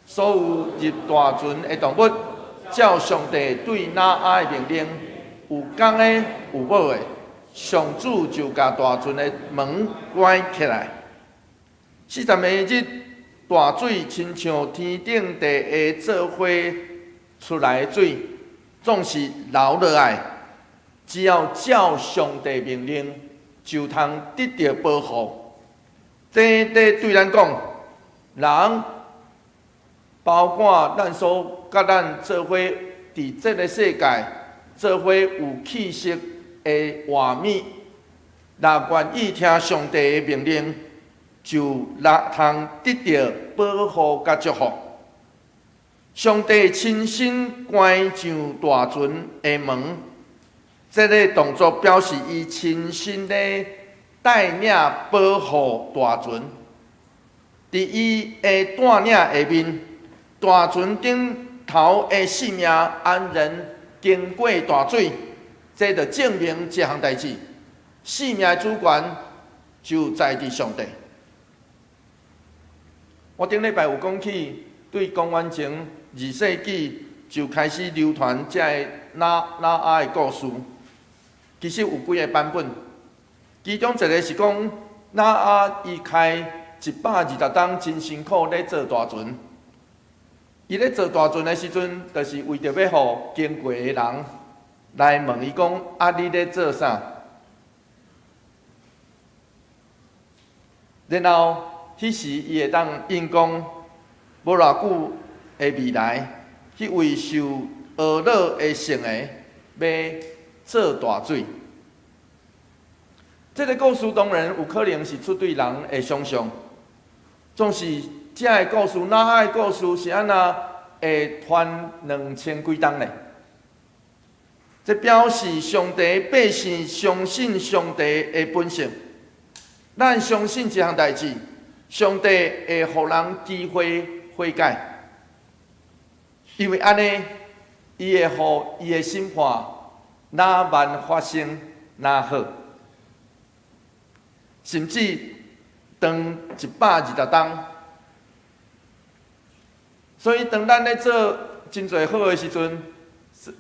所有入大船的動物，照上帝對挪亞的命令，有公的有母的，上主就共大船的門關起來。40日大水親像天頂地下做伙出來的水，總是流落來。只要照上帝命令，就通得著保護。這咧對咱講，人包括咱所佮咱做伙佇這个世界做伙有氣息的活物，若願意聽上帝的命令，就來通得著保護佮祝福。上帝親身關上大船的門，這个動作表示伊親身咧帶領保護大船。佇伊的帶領下面，大船頂頭的性命安然經過大水，這就證明這項代誌，性命的主權就在佇上帝。我頂禮拜有講起，對公元前二世紀就開始流傳這个挪挪亞的故事。其實有幾个版本，其中一个是講挪亞伊開120冬真辛苦咧做大船。伊咧做大船的時陣，就是為著欲予經過的人來問伊講：啊，你咧做啥？然後彼時伊會當應講，無偌久的未來，彼位受呵咾的聖的，欲做大水。這个故事當然有可能是出對人的想象，總是這个故事，挪亞的故事是按怎會傳2000幾冬呢？這表示上帝百姓相信上帝的本性。咱相信一項代誌，上帝會予人機會悔改，因為按呢，伊會予伊的審判若慢發生，若好。甚至長120冬，所以當咱咧做真濟好的時陣，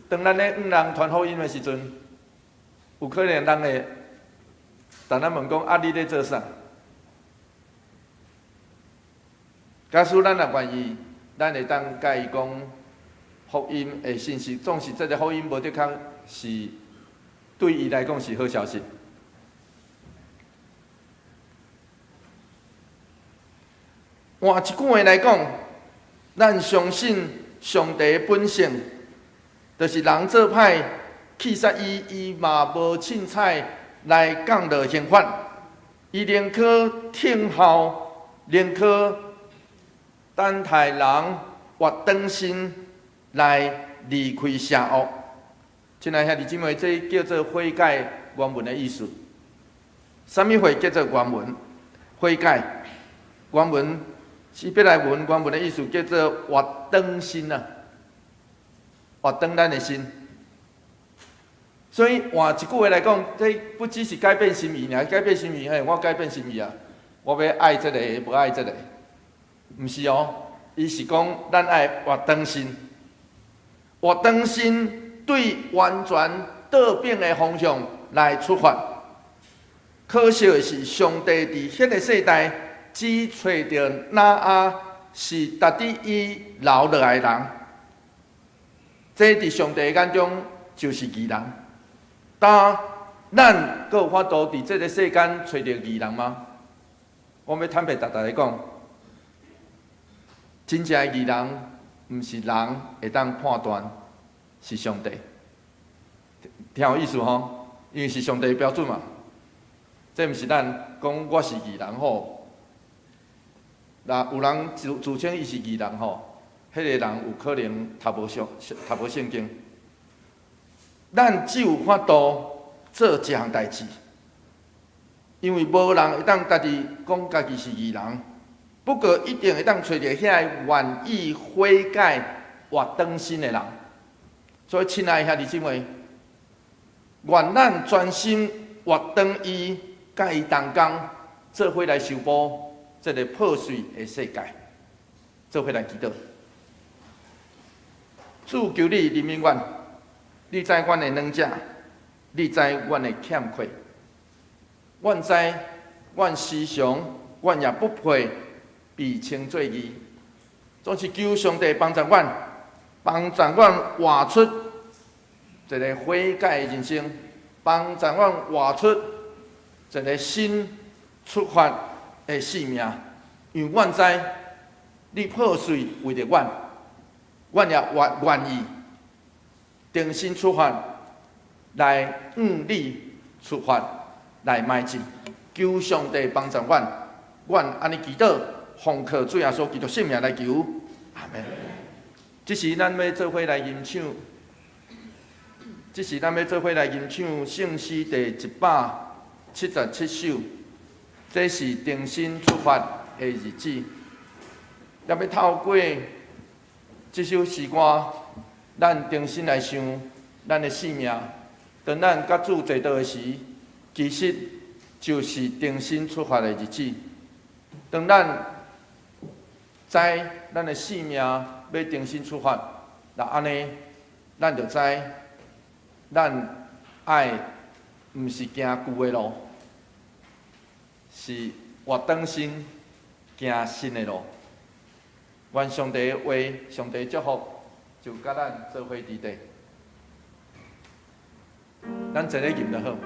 當咱咧向人傳福音的時陣，有可能人會當咱問講啊，你咧做啥？假使咱若願意，咱會當共伊講福音的信息，總是這个福音無的確是對伊來講是好消息。換一句話來講，咱相信上帝的本性，就是人做歹，氣煞伊，伊嘛無凊彩來降落刑罰，伊寧可聽候，寧可等待人活轉身來離開邪惡。親愛兄弟姊妹，這叫做悔改原文的意思。啥物會叫做原文？悔改原文。希伯來文原文的意思叫做活轉身啊，活轉咱的心。所以換一句話來講，這不只是改變心意，爾改變心意，嘿，我改變心意啊，我欲愛這個，無愛這個，毋是哦，伊是講咱愛活轉身，活轉身對完全倒轉的方向來出發。可惜的是，上帝佇彼个世代只揣著挪亞是值得伊留落來的人，這佇上帝眼中就是義人。但咱閣有法度佇這个世間揣著義人嗎？我欲坦白直直來講，真正的義人毋是人會當判斷，是上帝。聽有意思吼？因為是上帝的標準嘛。這毋是咱講我是義人吼。若有人自稱伊是義人吼，彼个人有可能讀無聖經。咱只有法度做一項代誌，因為無人會當家己講家己是義人，不過一定會當揣著遐个願意悔改、活轉身的人。所以，親愛的兄弟姊妹，願咱專心活轉伊，佮伊同工，做伙來修補這个破碎的世界，做伙來祈禱。主求你憐憫阮，你知阮的軟弱，你知阮的欠缺，阮知阮時常，阮也不配被稱做義。總是求上帝幫助阮，幫助阮活出一个悔改的人生，幫助阮活出一个新出發的生命。因為阮知你破碎為著阮，阮也願意重新出發，來向你出發，來邁進。求上帝幫助阮，阮按呢祈禱，奉靠主耶穌基督聖名來求，阿們。這時咱欲做伙來吟唱，這時咱欲做伙來吟唱聖詩第177首，這是重新出發的日子。也欲透過這首詩歌，咱重新來想咱的生命。當咱佮主坐倒的時，其實就是重新出發的日子。當咱知咱的生命欲重新出發，若按呢，咱就知咱愛毋是行舊的路，是活轉身行新的路。願上帝的話、上帝的祝福，就佮咱做伙佇底。咱坐咧吟就好。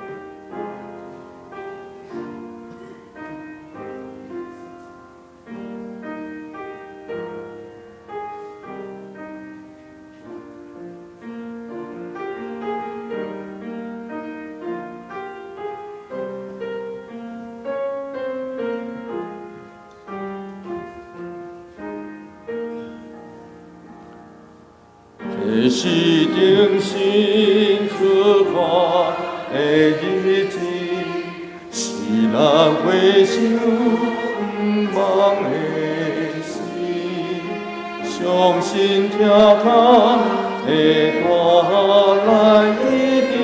這是重新出發的日子，是咱回首毋忘的時，相信疼痛會帶來醫治，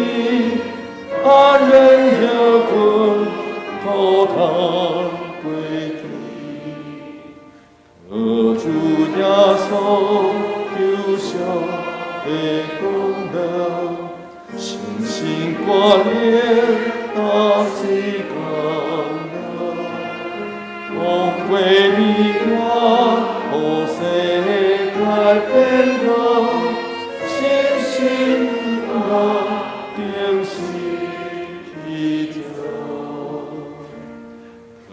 安然歇睏，苦痛過去。托主耶穌救贖的功能，信心關聯大志剛能，通過美滿，予世界變好，信心人定是奇蹟。托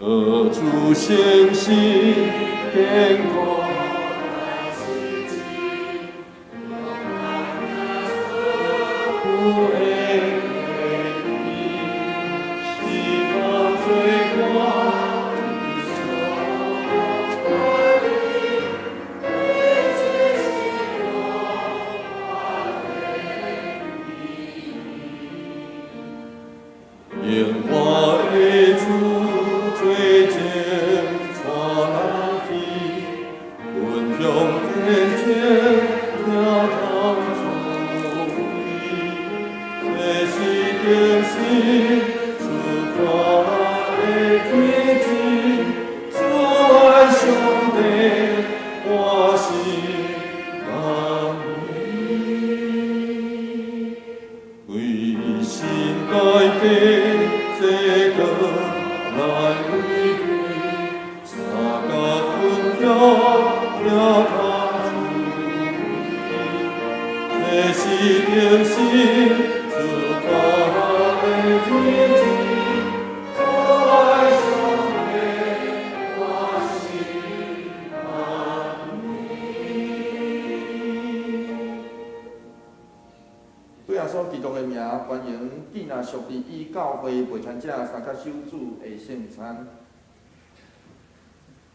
主信心堅固。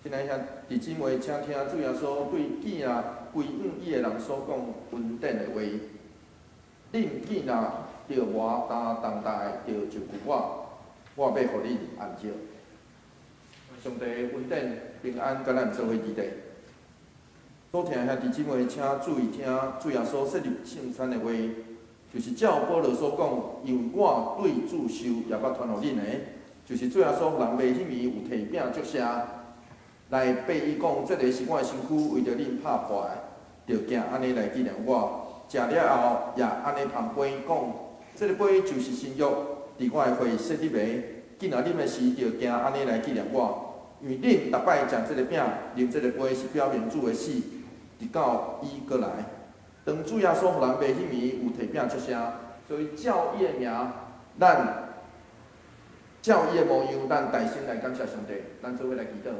亲爱兄弟姊妹，請聽主耶穌對囝仔歸向伊的人所講恩典的話。恁囝若著無擔重擔的，著就近我，我欲予恁安息。上帝恩典平安，佮咱做伙佇咧。所聽兄弟姊妹，請注意聽主耶穌設立聖餐的話，就是照保羅所講，因為我對主受，也捌傳予恁的，就是主耶穌人賣彼暝有提餅祝謝。來擘伊講，這个是我的身軀，為著恁拍破的，著行按呢來紀念我。食了後，也按呢捧杯講，這个杯就是新約，佇我的血設立的。囝若啉的時，著行按呢來紀念我。因為恁逐擺食這个餅，啉這个杯，是表明主的死，直到伊閣來。當主耶穌予人賣彼暝有提餅祝謝，所以照伊的名，咱照伊的模樣，咱大聲來感謝上帝，咱做伙來祈禱。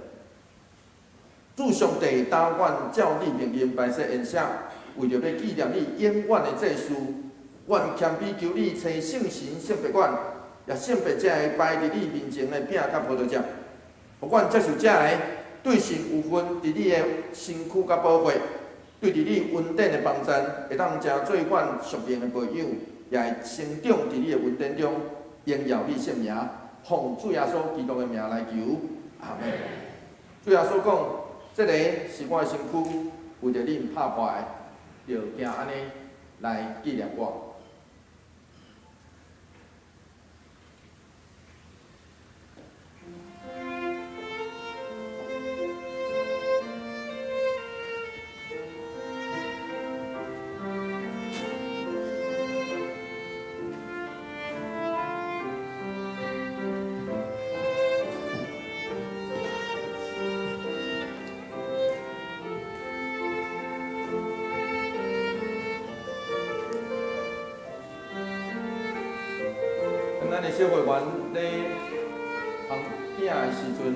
主上帝，當阮照你命令擺設筵席，為著欲紀念你永遠的祭司，阮謙卑求你差聖神聖別阮，也聖別這个擺佇你面前的餅佮葡萄汁，予阮接受這个對神有份佇你的身軀佮寶血，對佇你恩典的幫贊，會當成做阮屬靈的保養，也會成長佇你的恩典中，榮耀你聖名，奉主耶穌基督的名來求，阿們。主耶穌講。這个是我的身軀，為著恁拍破的，著行按呢來紀念我。咱的小會員咧烘餅的時陣，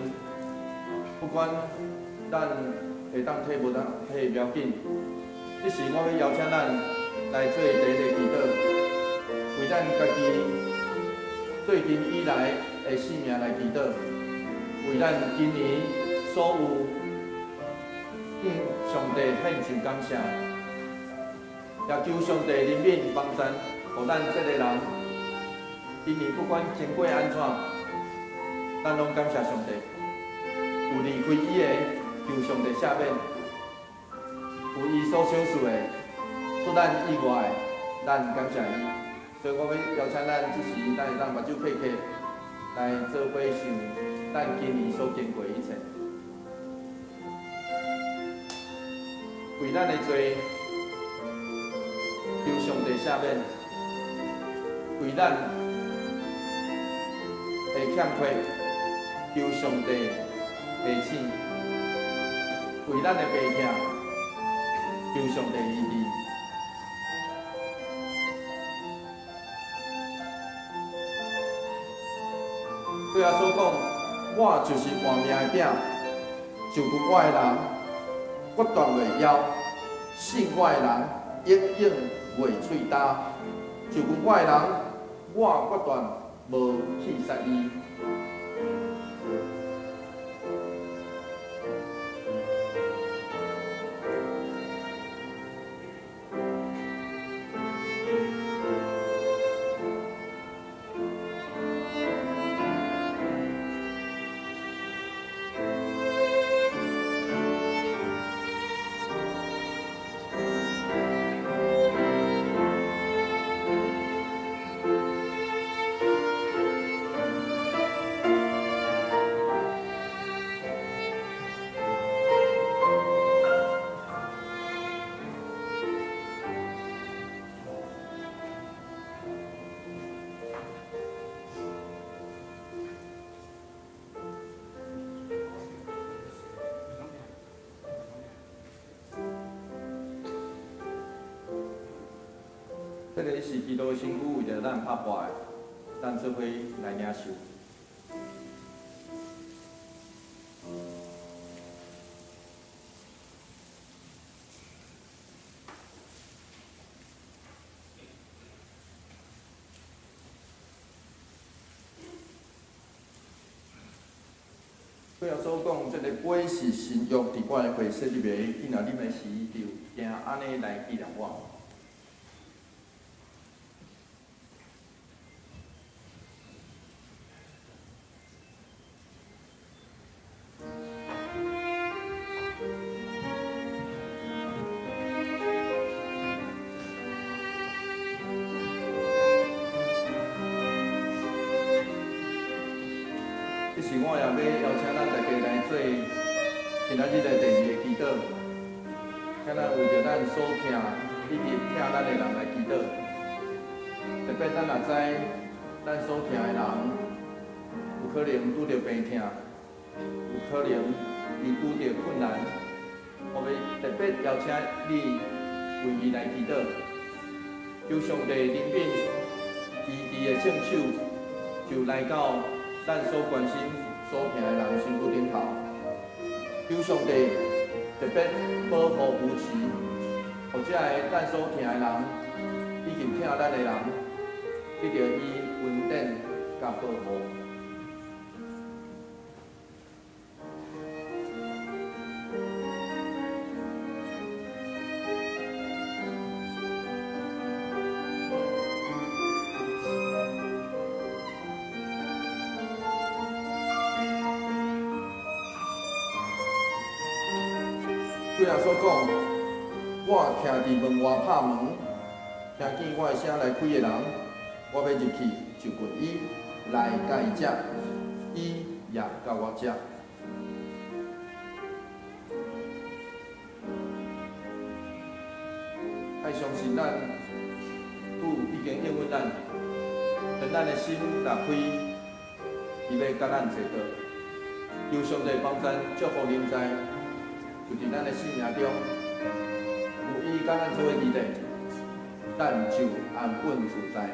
不管咱會當提無當提，袂要緊。這時我欲邀請咱來做第一個祈禱，為咱家己最近以來的性命來祈禱，為咱今年所有向上帝獻上感謝。也求上帝怜悯幫贊，予咱這个人，今年不管經過按怎，咱攏感謝上帝。有離開伊的，求上帝赦免；有伊所賞賜的，出咱意外的，咱感謝伊。所以我欲邀請咱這時，咱會當目睭閉起來做伙想咱今年所經過的一切，為咱的罪，求上帝赦免；為咱的欠缺，求上帝提醒；為咱的病痛，求上帝醫治。對耶穌講，我就是活命的餅，就近我的人，決斷袂枵；信我的人，永遠袂喙焦。就近我的人，我決斷無棄殺伊。這个是基督的身軀為著咱拍破的，咱做伙來領受。主耶穌講，這个杯是新約佇我的血設立的，你若啉的時，就定按呢來紀念我。這時我也欲邀請咱大家來做今仔日的第二個祈禱，請咱為著咱所疼以及疼咱的人來祈禱。特別咱若知咱所疼的人有可能拄著病痛，有可能伊拄著困難，我欲特別邀請你為伊來祈禱，求上帝憐憫醫治的聖手就來到咱所關心、所疼的人身軀頂頭，求上帝特別保護扶持，予這个咱所疼的人以及疼咱的人，得著伊恩典佮保護。主耶穌講，我徛佇門外拍門，聽見我的聲來開的人，我欲入去就近伊，來佮伊食，伊也佮我食。愛相信咱主已經應允咱，當咱的心若開，伊欲佮咱齊桌。求上帝幫贊，祝福臨在，就佇咱的生命中，有伊佮咱做伙佇咧，咱就安穩自在。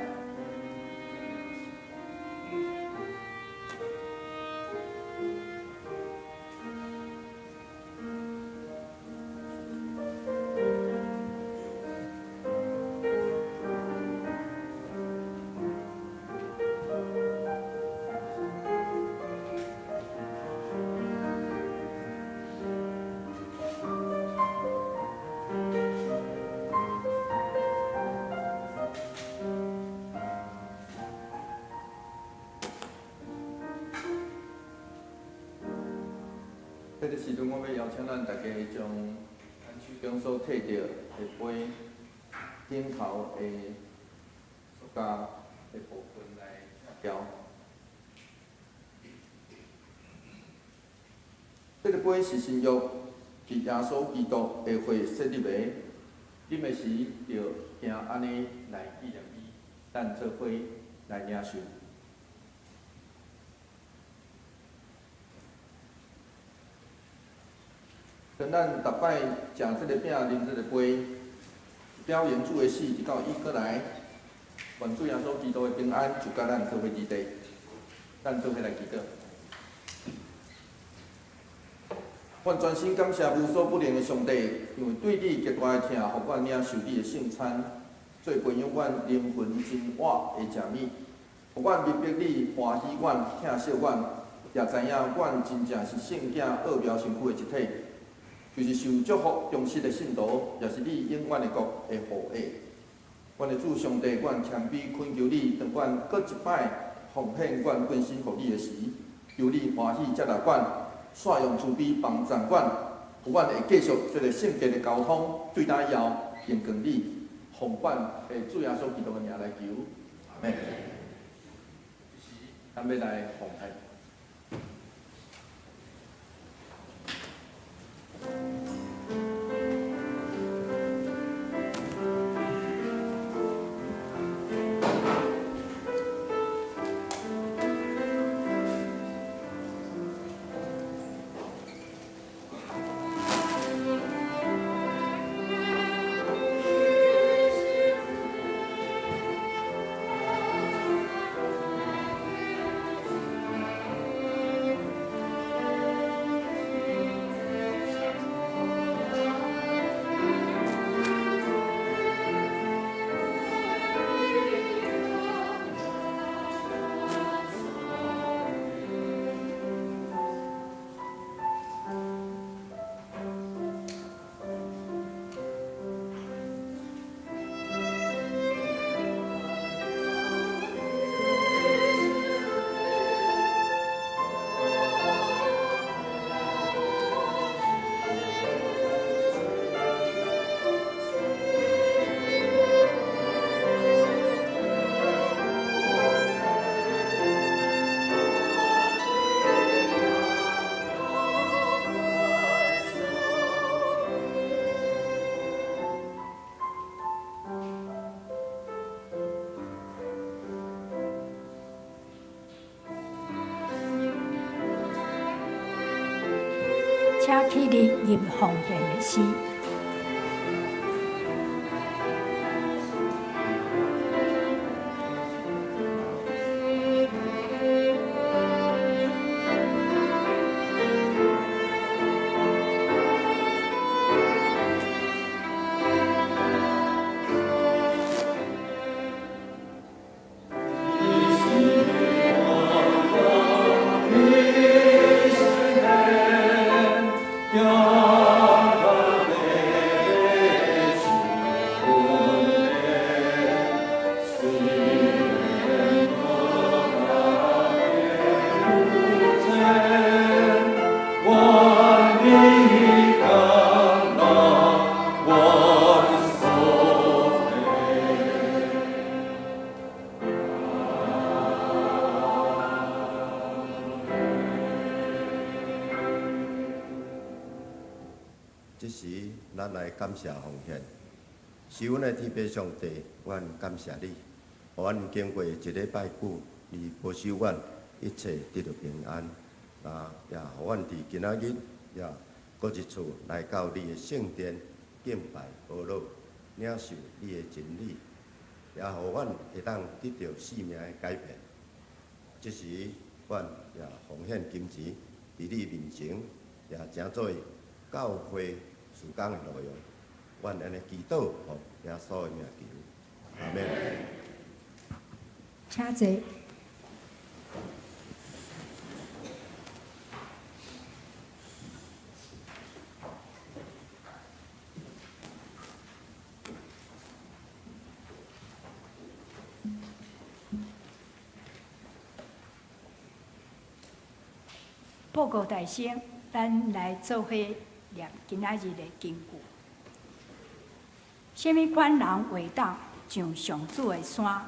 這个時陣，我欲邀請咱大家將咱手中所提著的杯頂頭的塑膠的部分來拆掉。這个杯是新約佇耶穌基督的血設立的，啉的時著行按呢來紀念伊，咱做伙來領受。當咱逐擺食這个餅、啉這个杯，表明主的死，直到伊閣來，願主耶穌基督的平安就佮咱做伙佇地，咱做伙來祈禱。阮專心感謝無所不能的上帝，因為對你極大的疼，予阮領受你的聖餐，做培養阮靈魂真活的食物，予阮明白你歡喜阮、疼惜阮，也知影阮真正是聖囝奧妙身軀的一體，就是受祝福忠實的信徒，也是你永遠的國的後裔。阮的主上帝，阮謙卑懇求你，當阮閣一擺奉獻阮本身予你的時，求你歡喜接納阮，煞用慈悲幫助阮，予阮會繼續這个聖潔的交通，對今以後榮光你，奉阮的主耶穌基督的名來求，阿們。咱欲來奉獻。請起立吟奉獻的詩。這時，咱來感謝奉獻，是阮的天父上帝，阮感謝你，予阮經過一禮拜久，你保守阮一切得著平安，啊，也予阮佇今仔日也閣一次來到你的聖殿敬拜寶座，領受你的真理，也予阮會當得著生命的改變。這時，阮也奉獻金錢佇你面前，也成做教會事工的路用，阮按呢祈禱，奉耶穌的名求，阿們。請坐。報告大聲，咱來做伙念今仔日的經句。啥物款人會當上上主的山？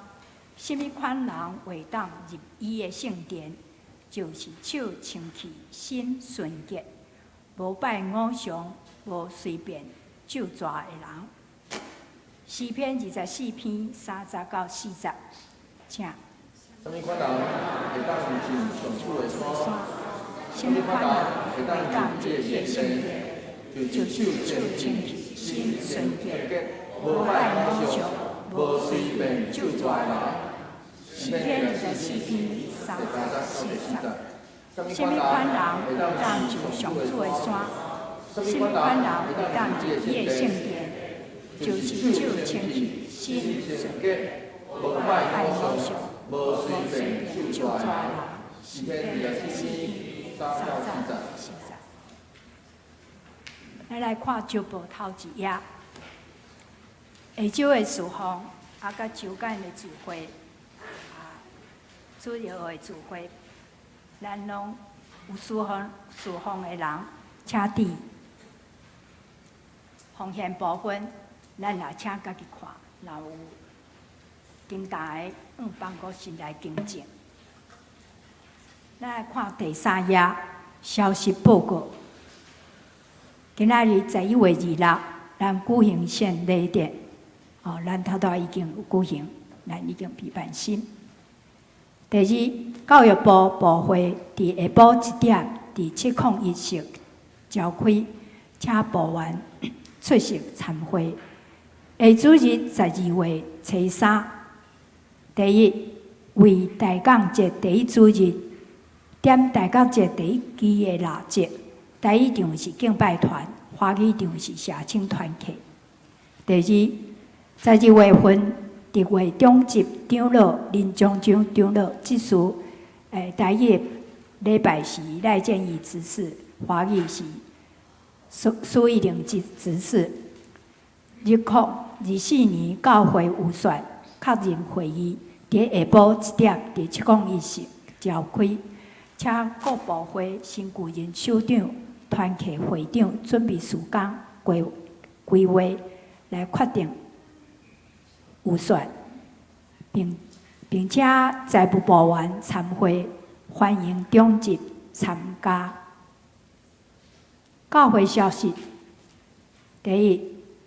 啥物款人會當入伊的聖殿？就是手清氣、心純潔，無拜偶像、無隨便咒詛的人。詩篇24篇30到40，請。啥物款人會當入上主的山？啥物款人會當入伊的聖殿？就是手清氣、心純潔，無拜偶像、無隨便咒詛的人。詩篇24篇30、40。啥物款人會當上上主的山？啥物款人會當入伊的聖殿？就是手清氣、心純潔，無拜偶像、無隨便咒詛的人。詩篇24篇30、40。咱來看週報頭一頁，下晝的事奉，啊，佮週間的聚會，啊，主日的聚會，咱攏有事奉的人，請佇奉獻部分，咱也請家己看，若有重大的，向辦公室來更正。咱來看第三頁消息報告。今仔日11月26，咱舉行獻禮典。哦，咱頭拄已經有舉行，咱已經備辦心。第二，教育部部會佇下晡1點，佇701室召開，請部員出席參會。下主日12月初三，第一為大港節第一主日，點大港節第一支的蠟燭。台語場是敬拜團，華語場是社青團契。第二，12月份特會長執長老林長長長老執事，台語禮拜是賴建義執事，華語是蘇蘇玉玲執執事。2024年教會預算確認會議，佇下晡1點，佇701室召開，請各部會新舊任首長、團契會長準備時間規規劃來決定預算，並且財務部員參會，歡迎長執參加。教會消息：第一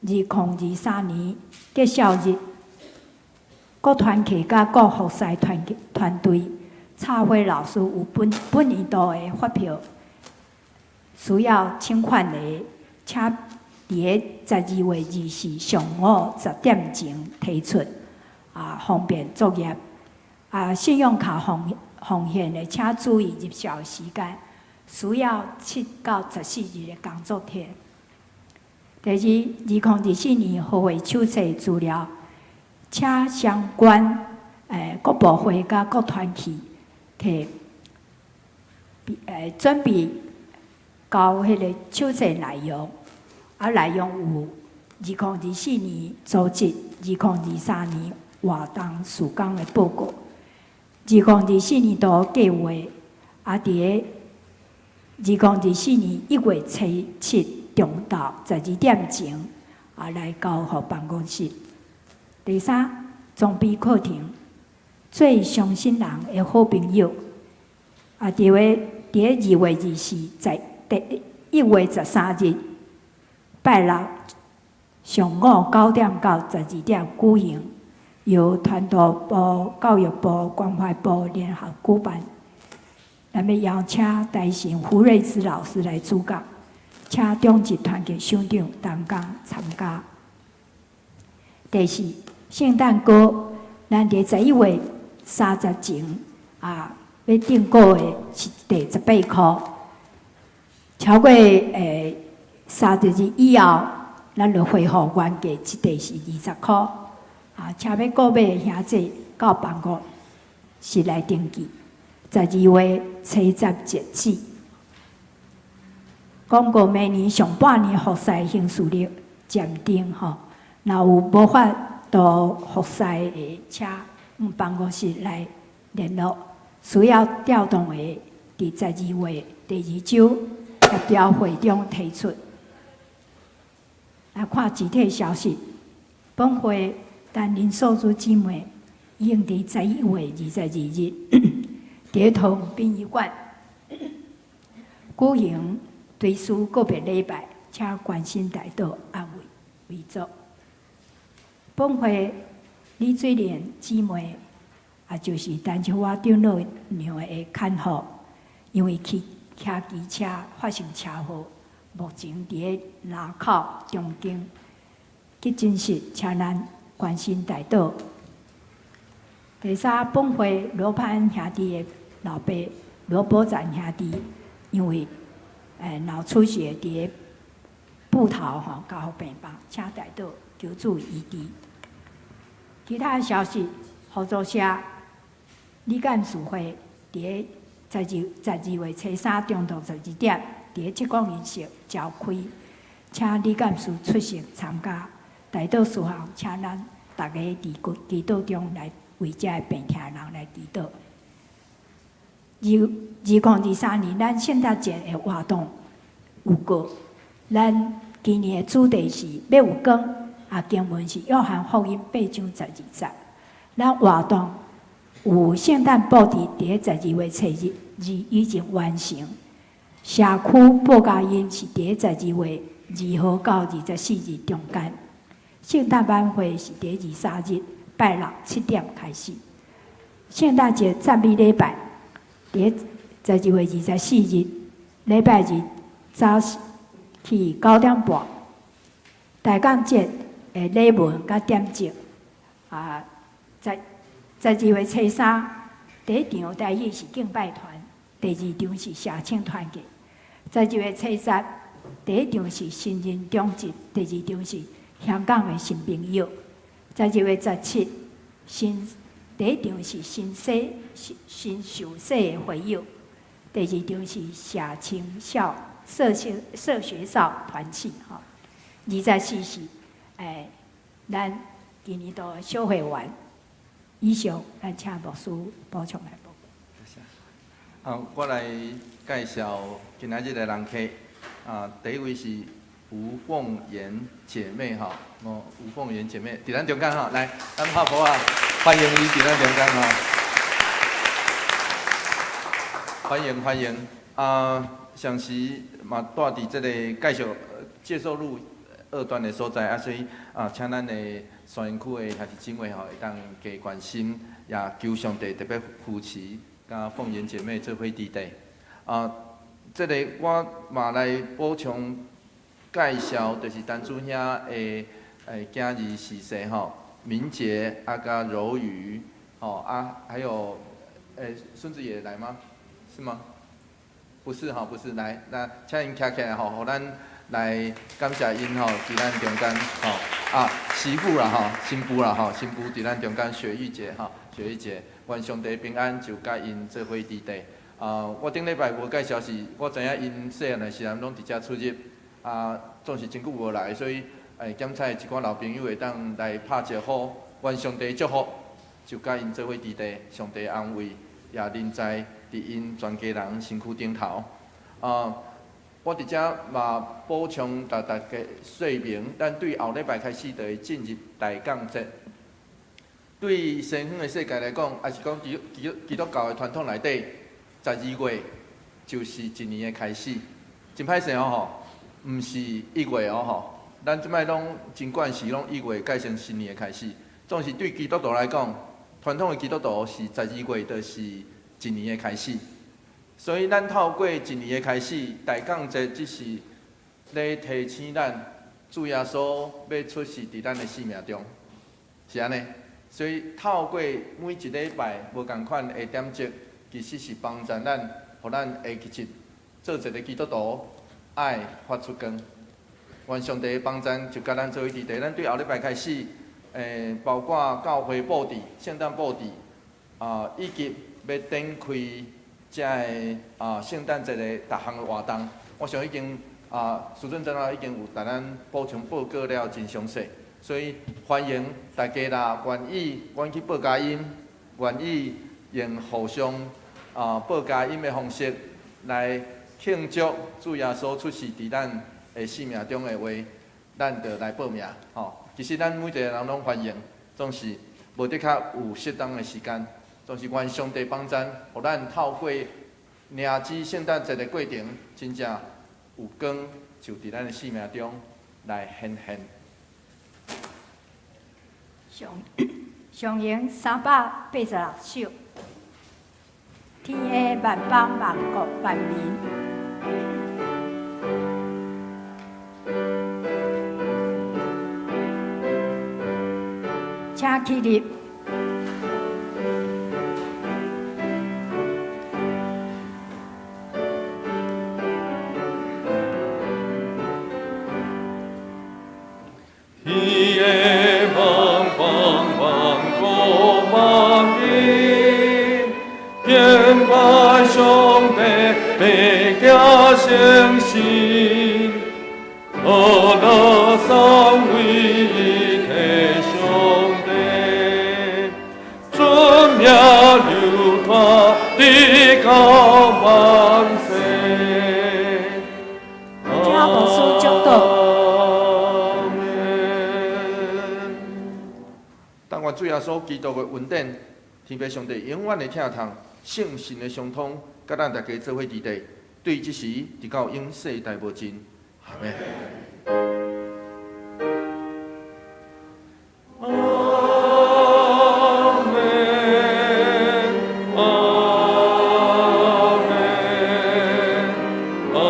，2023年結校日，各團契佮各服侍團團隊插花老師有本本年度的發票，需要請款的，請佇个12月24上午10點前提出，啊，方便作業。啊，信用卡奉獻的，請注意入帳時間，需要7到14日的工作天。第二，2024年和會手冊資料，請相關各部會佮各團體提準備交彼个手冊內容，啊，內容有2024年組織、2023年活動事工的報告、2024年度計劃，啊，佇个2024年1月初七中晝12點前啊來交予辦公室。第三，裝備課程，做傷心人的好朋友。啊，佇个2月24，在第1月13日拜六上午9點到12點舉行，由傳道部、教育部、關懷部聯合舉辦。咱欲邀請大神胡瑞芝老師來主講，請長執團契首長同工參加。第四，聖誕歌，咱佇11月30前啊，欲訂購的是第18箍。超過30日以後，咱就恢復原價，一塊是20箍。啊，請欲購買的兄弟到辦公室來登記。12月初10截止。廣告明年上半年服侍行事曆暫定吼，若有無法度服侍的，請向辦公室來聯絡。需要調動的，佇12月第二週協調會中提出。來看具體消息，本會陳林素珠姊妹已經佇11月22日，佇桃園殯儀館舉行追思告別禮拜，請關心代禱安慰遺族。本會李水蓮姊妹，也就是陳秋華長老娘的牽夫，因為騎騎機車發生車禍，目前佇咧林口長庚急診室，請咱關心代禱。第三，本會羅潘兄弟的老爸羅伯展兄弟，因為腦出血佇咧埔頭吼加護病房，請代禱求主醫治。其他消息，合作社理監事會佇咧12月初三中晝12點，佇咧七公園室召開，請理監事出席參加。代禱事項，請咱逐家佇祈禱中來為遮个病疼人來祈禱。2023年，咱聖誕節的活動有過，咱今年的主題是欲有光，啊，經文是約翰福音8章12節。咱活動有聖誕布置，佇咧12月初二已經完成。社區報佳音是佇咧12月2號到24日中間。聖誕晚會是佇23日拜六7點開始。聖誕節讚美禮拜，佇12月24日禮拜日早起9點半。大港節的禮文佮點燭啊，12月初三，第一場台語是敬拜團，第二場是社青團契。12月初十，第一場是新人中節，第二場是香港的新朋友。12月17，第一場是新洗新受洗的會友，第二場是社青校社學社學少團契吼。24是咱今年度的小會員。以上，咱請牧師補充來報告。啊，我來介紹今仔日的人客。啊，第一位是吳鳳妍姐妹吼，哦，吳鳳妍姐妹，佇咱中間吼，來，咱拍噗仔，歡迎你佇咱中間吼，歡迎歡迎。啊，上時嘛蹛佇這個介紹介壽路二段的所在，啊，所以啊，請咱的山營區的兄弟姊妹吼，會當加關心，也求上帝特別扶持，佮鳳妍姐妹做伙佇底。啊，這个我嘛來補充介紹，就是陳主兄的囝兒是誰吼，明傑啊，佮柔宇，吼啊，還有孫子也來嗎？是嗎？不是吼，不是來，那請𪜶徛起來吼，予咱來感謝𪜶吼，佇咱中間吼，啊，媳婦啦吼，新婦啦吼，新婦佇咱中間雪玉姐吼，雪玉姐，願上帝平安就佮𪜶做伙佇底。啊，我頂禮拜無介紹是，我知影𪜶細漢的時陣攏佇遮出入，啊，總是真久無來，所以檢採一寡老朋友會當來拍招呼，願上帝祝福，就佮𪜶做伙佇底，上帝安慰，也臨在佇𪜶全家人身軀頂頭。啊，我佇遮嘛補充逐大家說明，咱對後禮拜開始就會進入大降節。對西方的世界來講，抑是講基督教的傳統內底，十二月就是一年的開始。真歹勢哦吼，毋是1月哦吼。咱這擺攏真慣勢，攏一月改成新年的開始。總是對基督徒來講，傳統的基督徒是十二月就是一年的開始。所以咱透過一年的開始，大降節只是咧提醒咱，主耶穌欲出世佇咱的生命中，是按呢。所以透過每一禮拜無仝款的點燭，其實是幫助咱，予咱會記得做一个基督徒，愛發出光。願上帝幫助，就佮咱做伙佇底。咱對後禮拜開始，包括教會布置、聖誕布置，啊，以及欲展開遮个聖誕節的逐項的活動，我想已經啊，蘇俊長老已經有共咱補充報告了，真詳細。所以歡迎大家若願意，阮去報佳音，願意用互相報佳音的方式來慶祝主耶穌出世佇咱的生命中的話，咱就來報名吼。其實咱每一個人攏歡迎，總是無的確有適當的時間，總是願上帝幫咱，予咱透過領主聖誕節的過程，真正有光就佇咱的生命中來顯現。上上詠386首，天下萬邦萬國萬民。請起立。天下萬邦萬國萬民，敬拜上帝，白行聖神，阿樂三位一體上帝，尊名流傳直到萬世。請牧師祝禱。阿們。但願主耶穌基督的恩典，天父上帝永遠的疼痛，聖神的相通，佮咱大家做伙佇咧，對這時直到永世代無盡。阿們。阿們，阿們，阿們。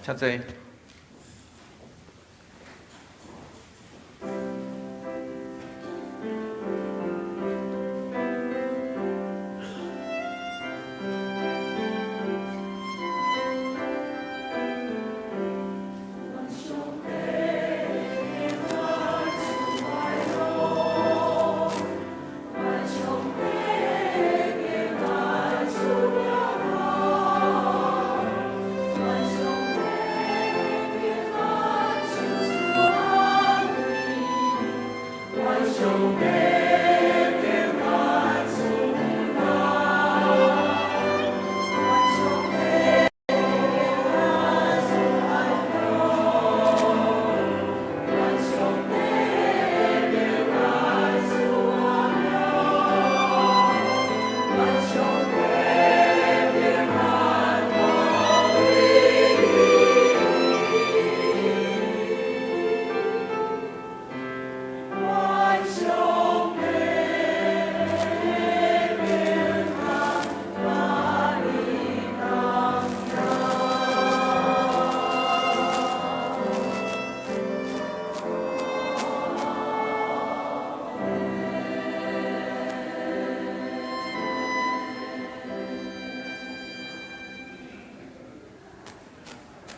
請坐。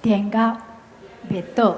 天樂滅倒。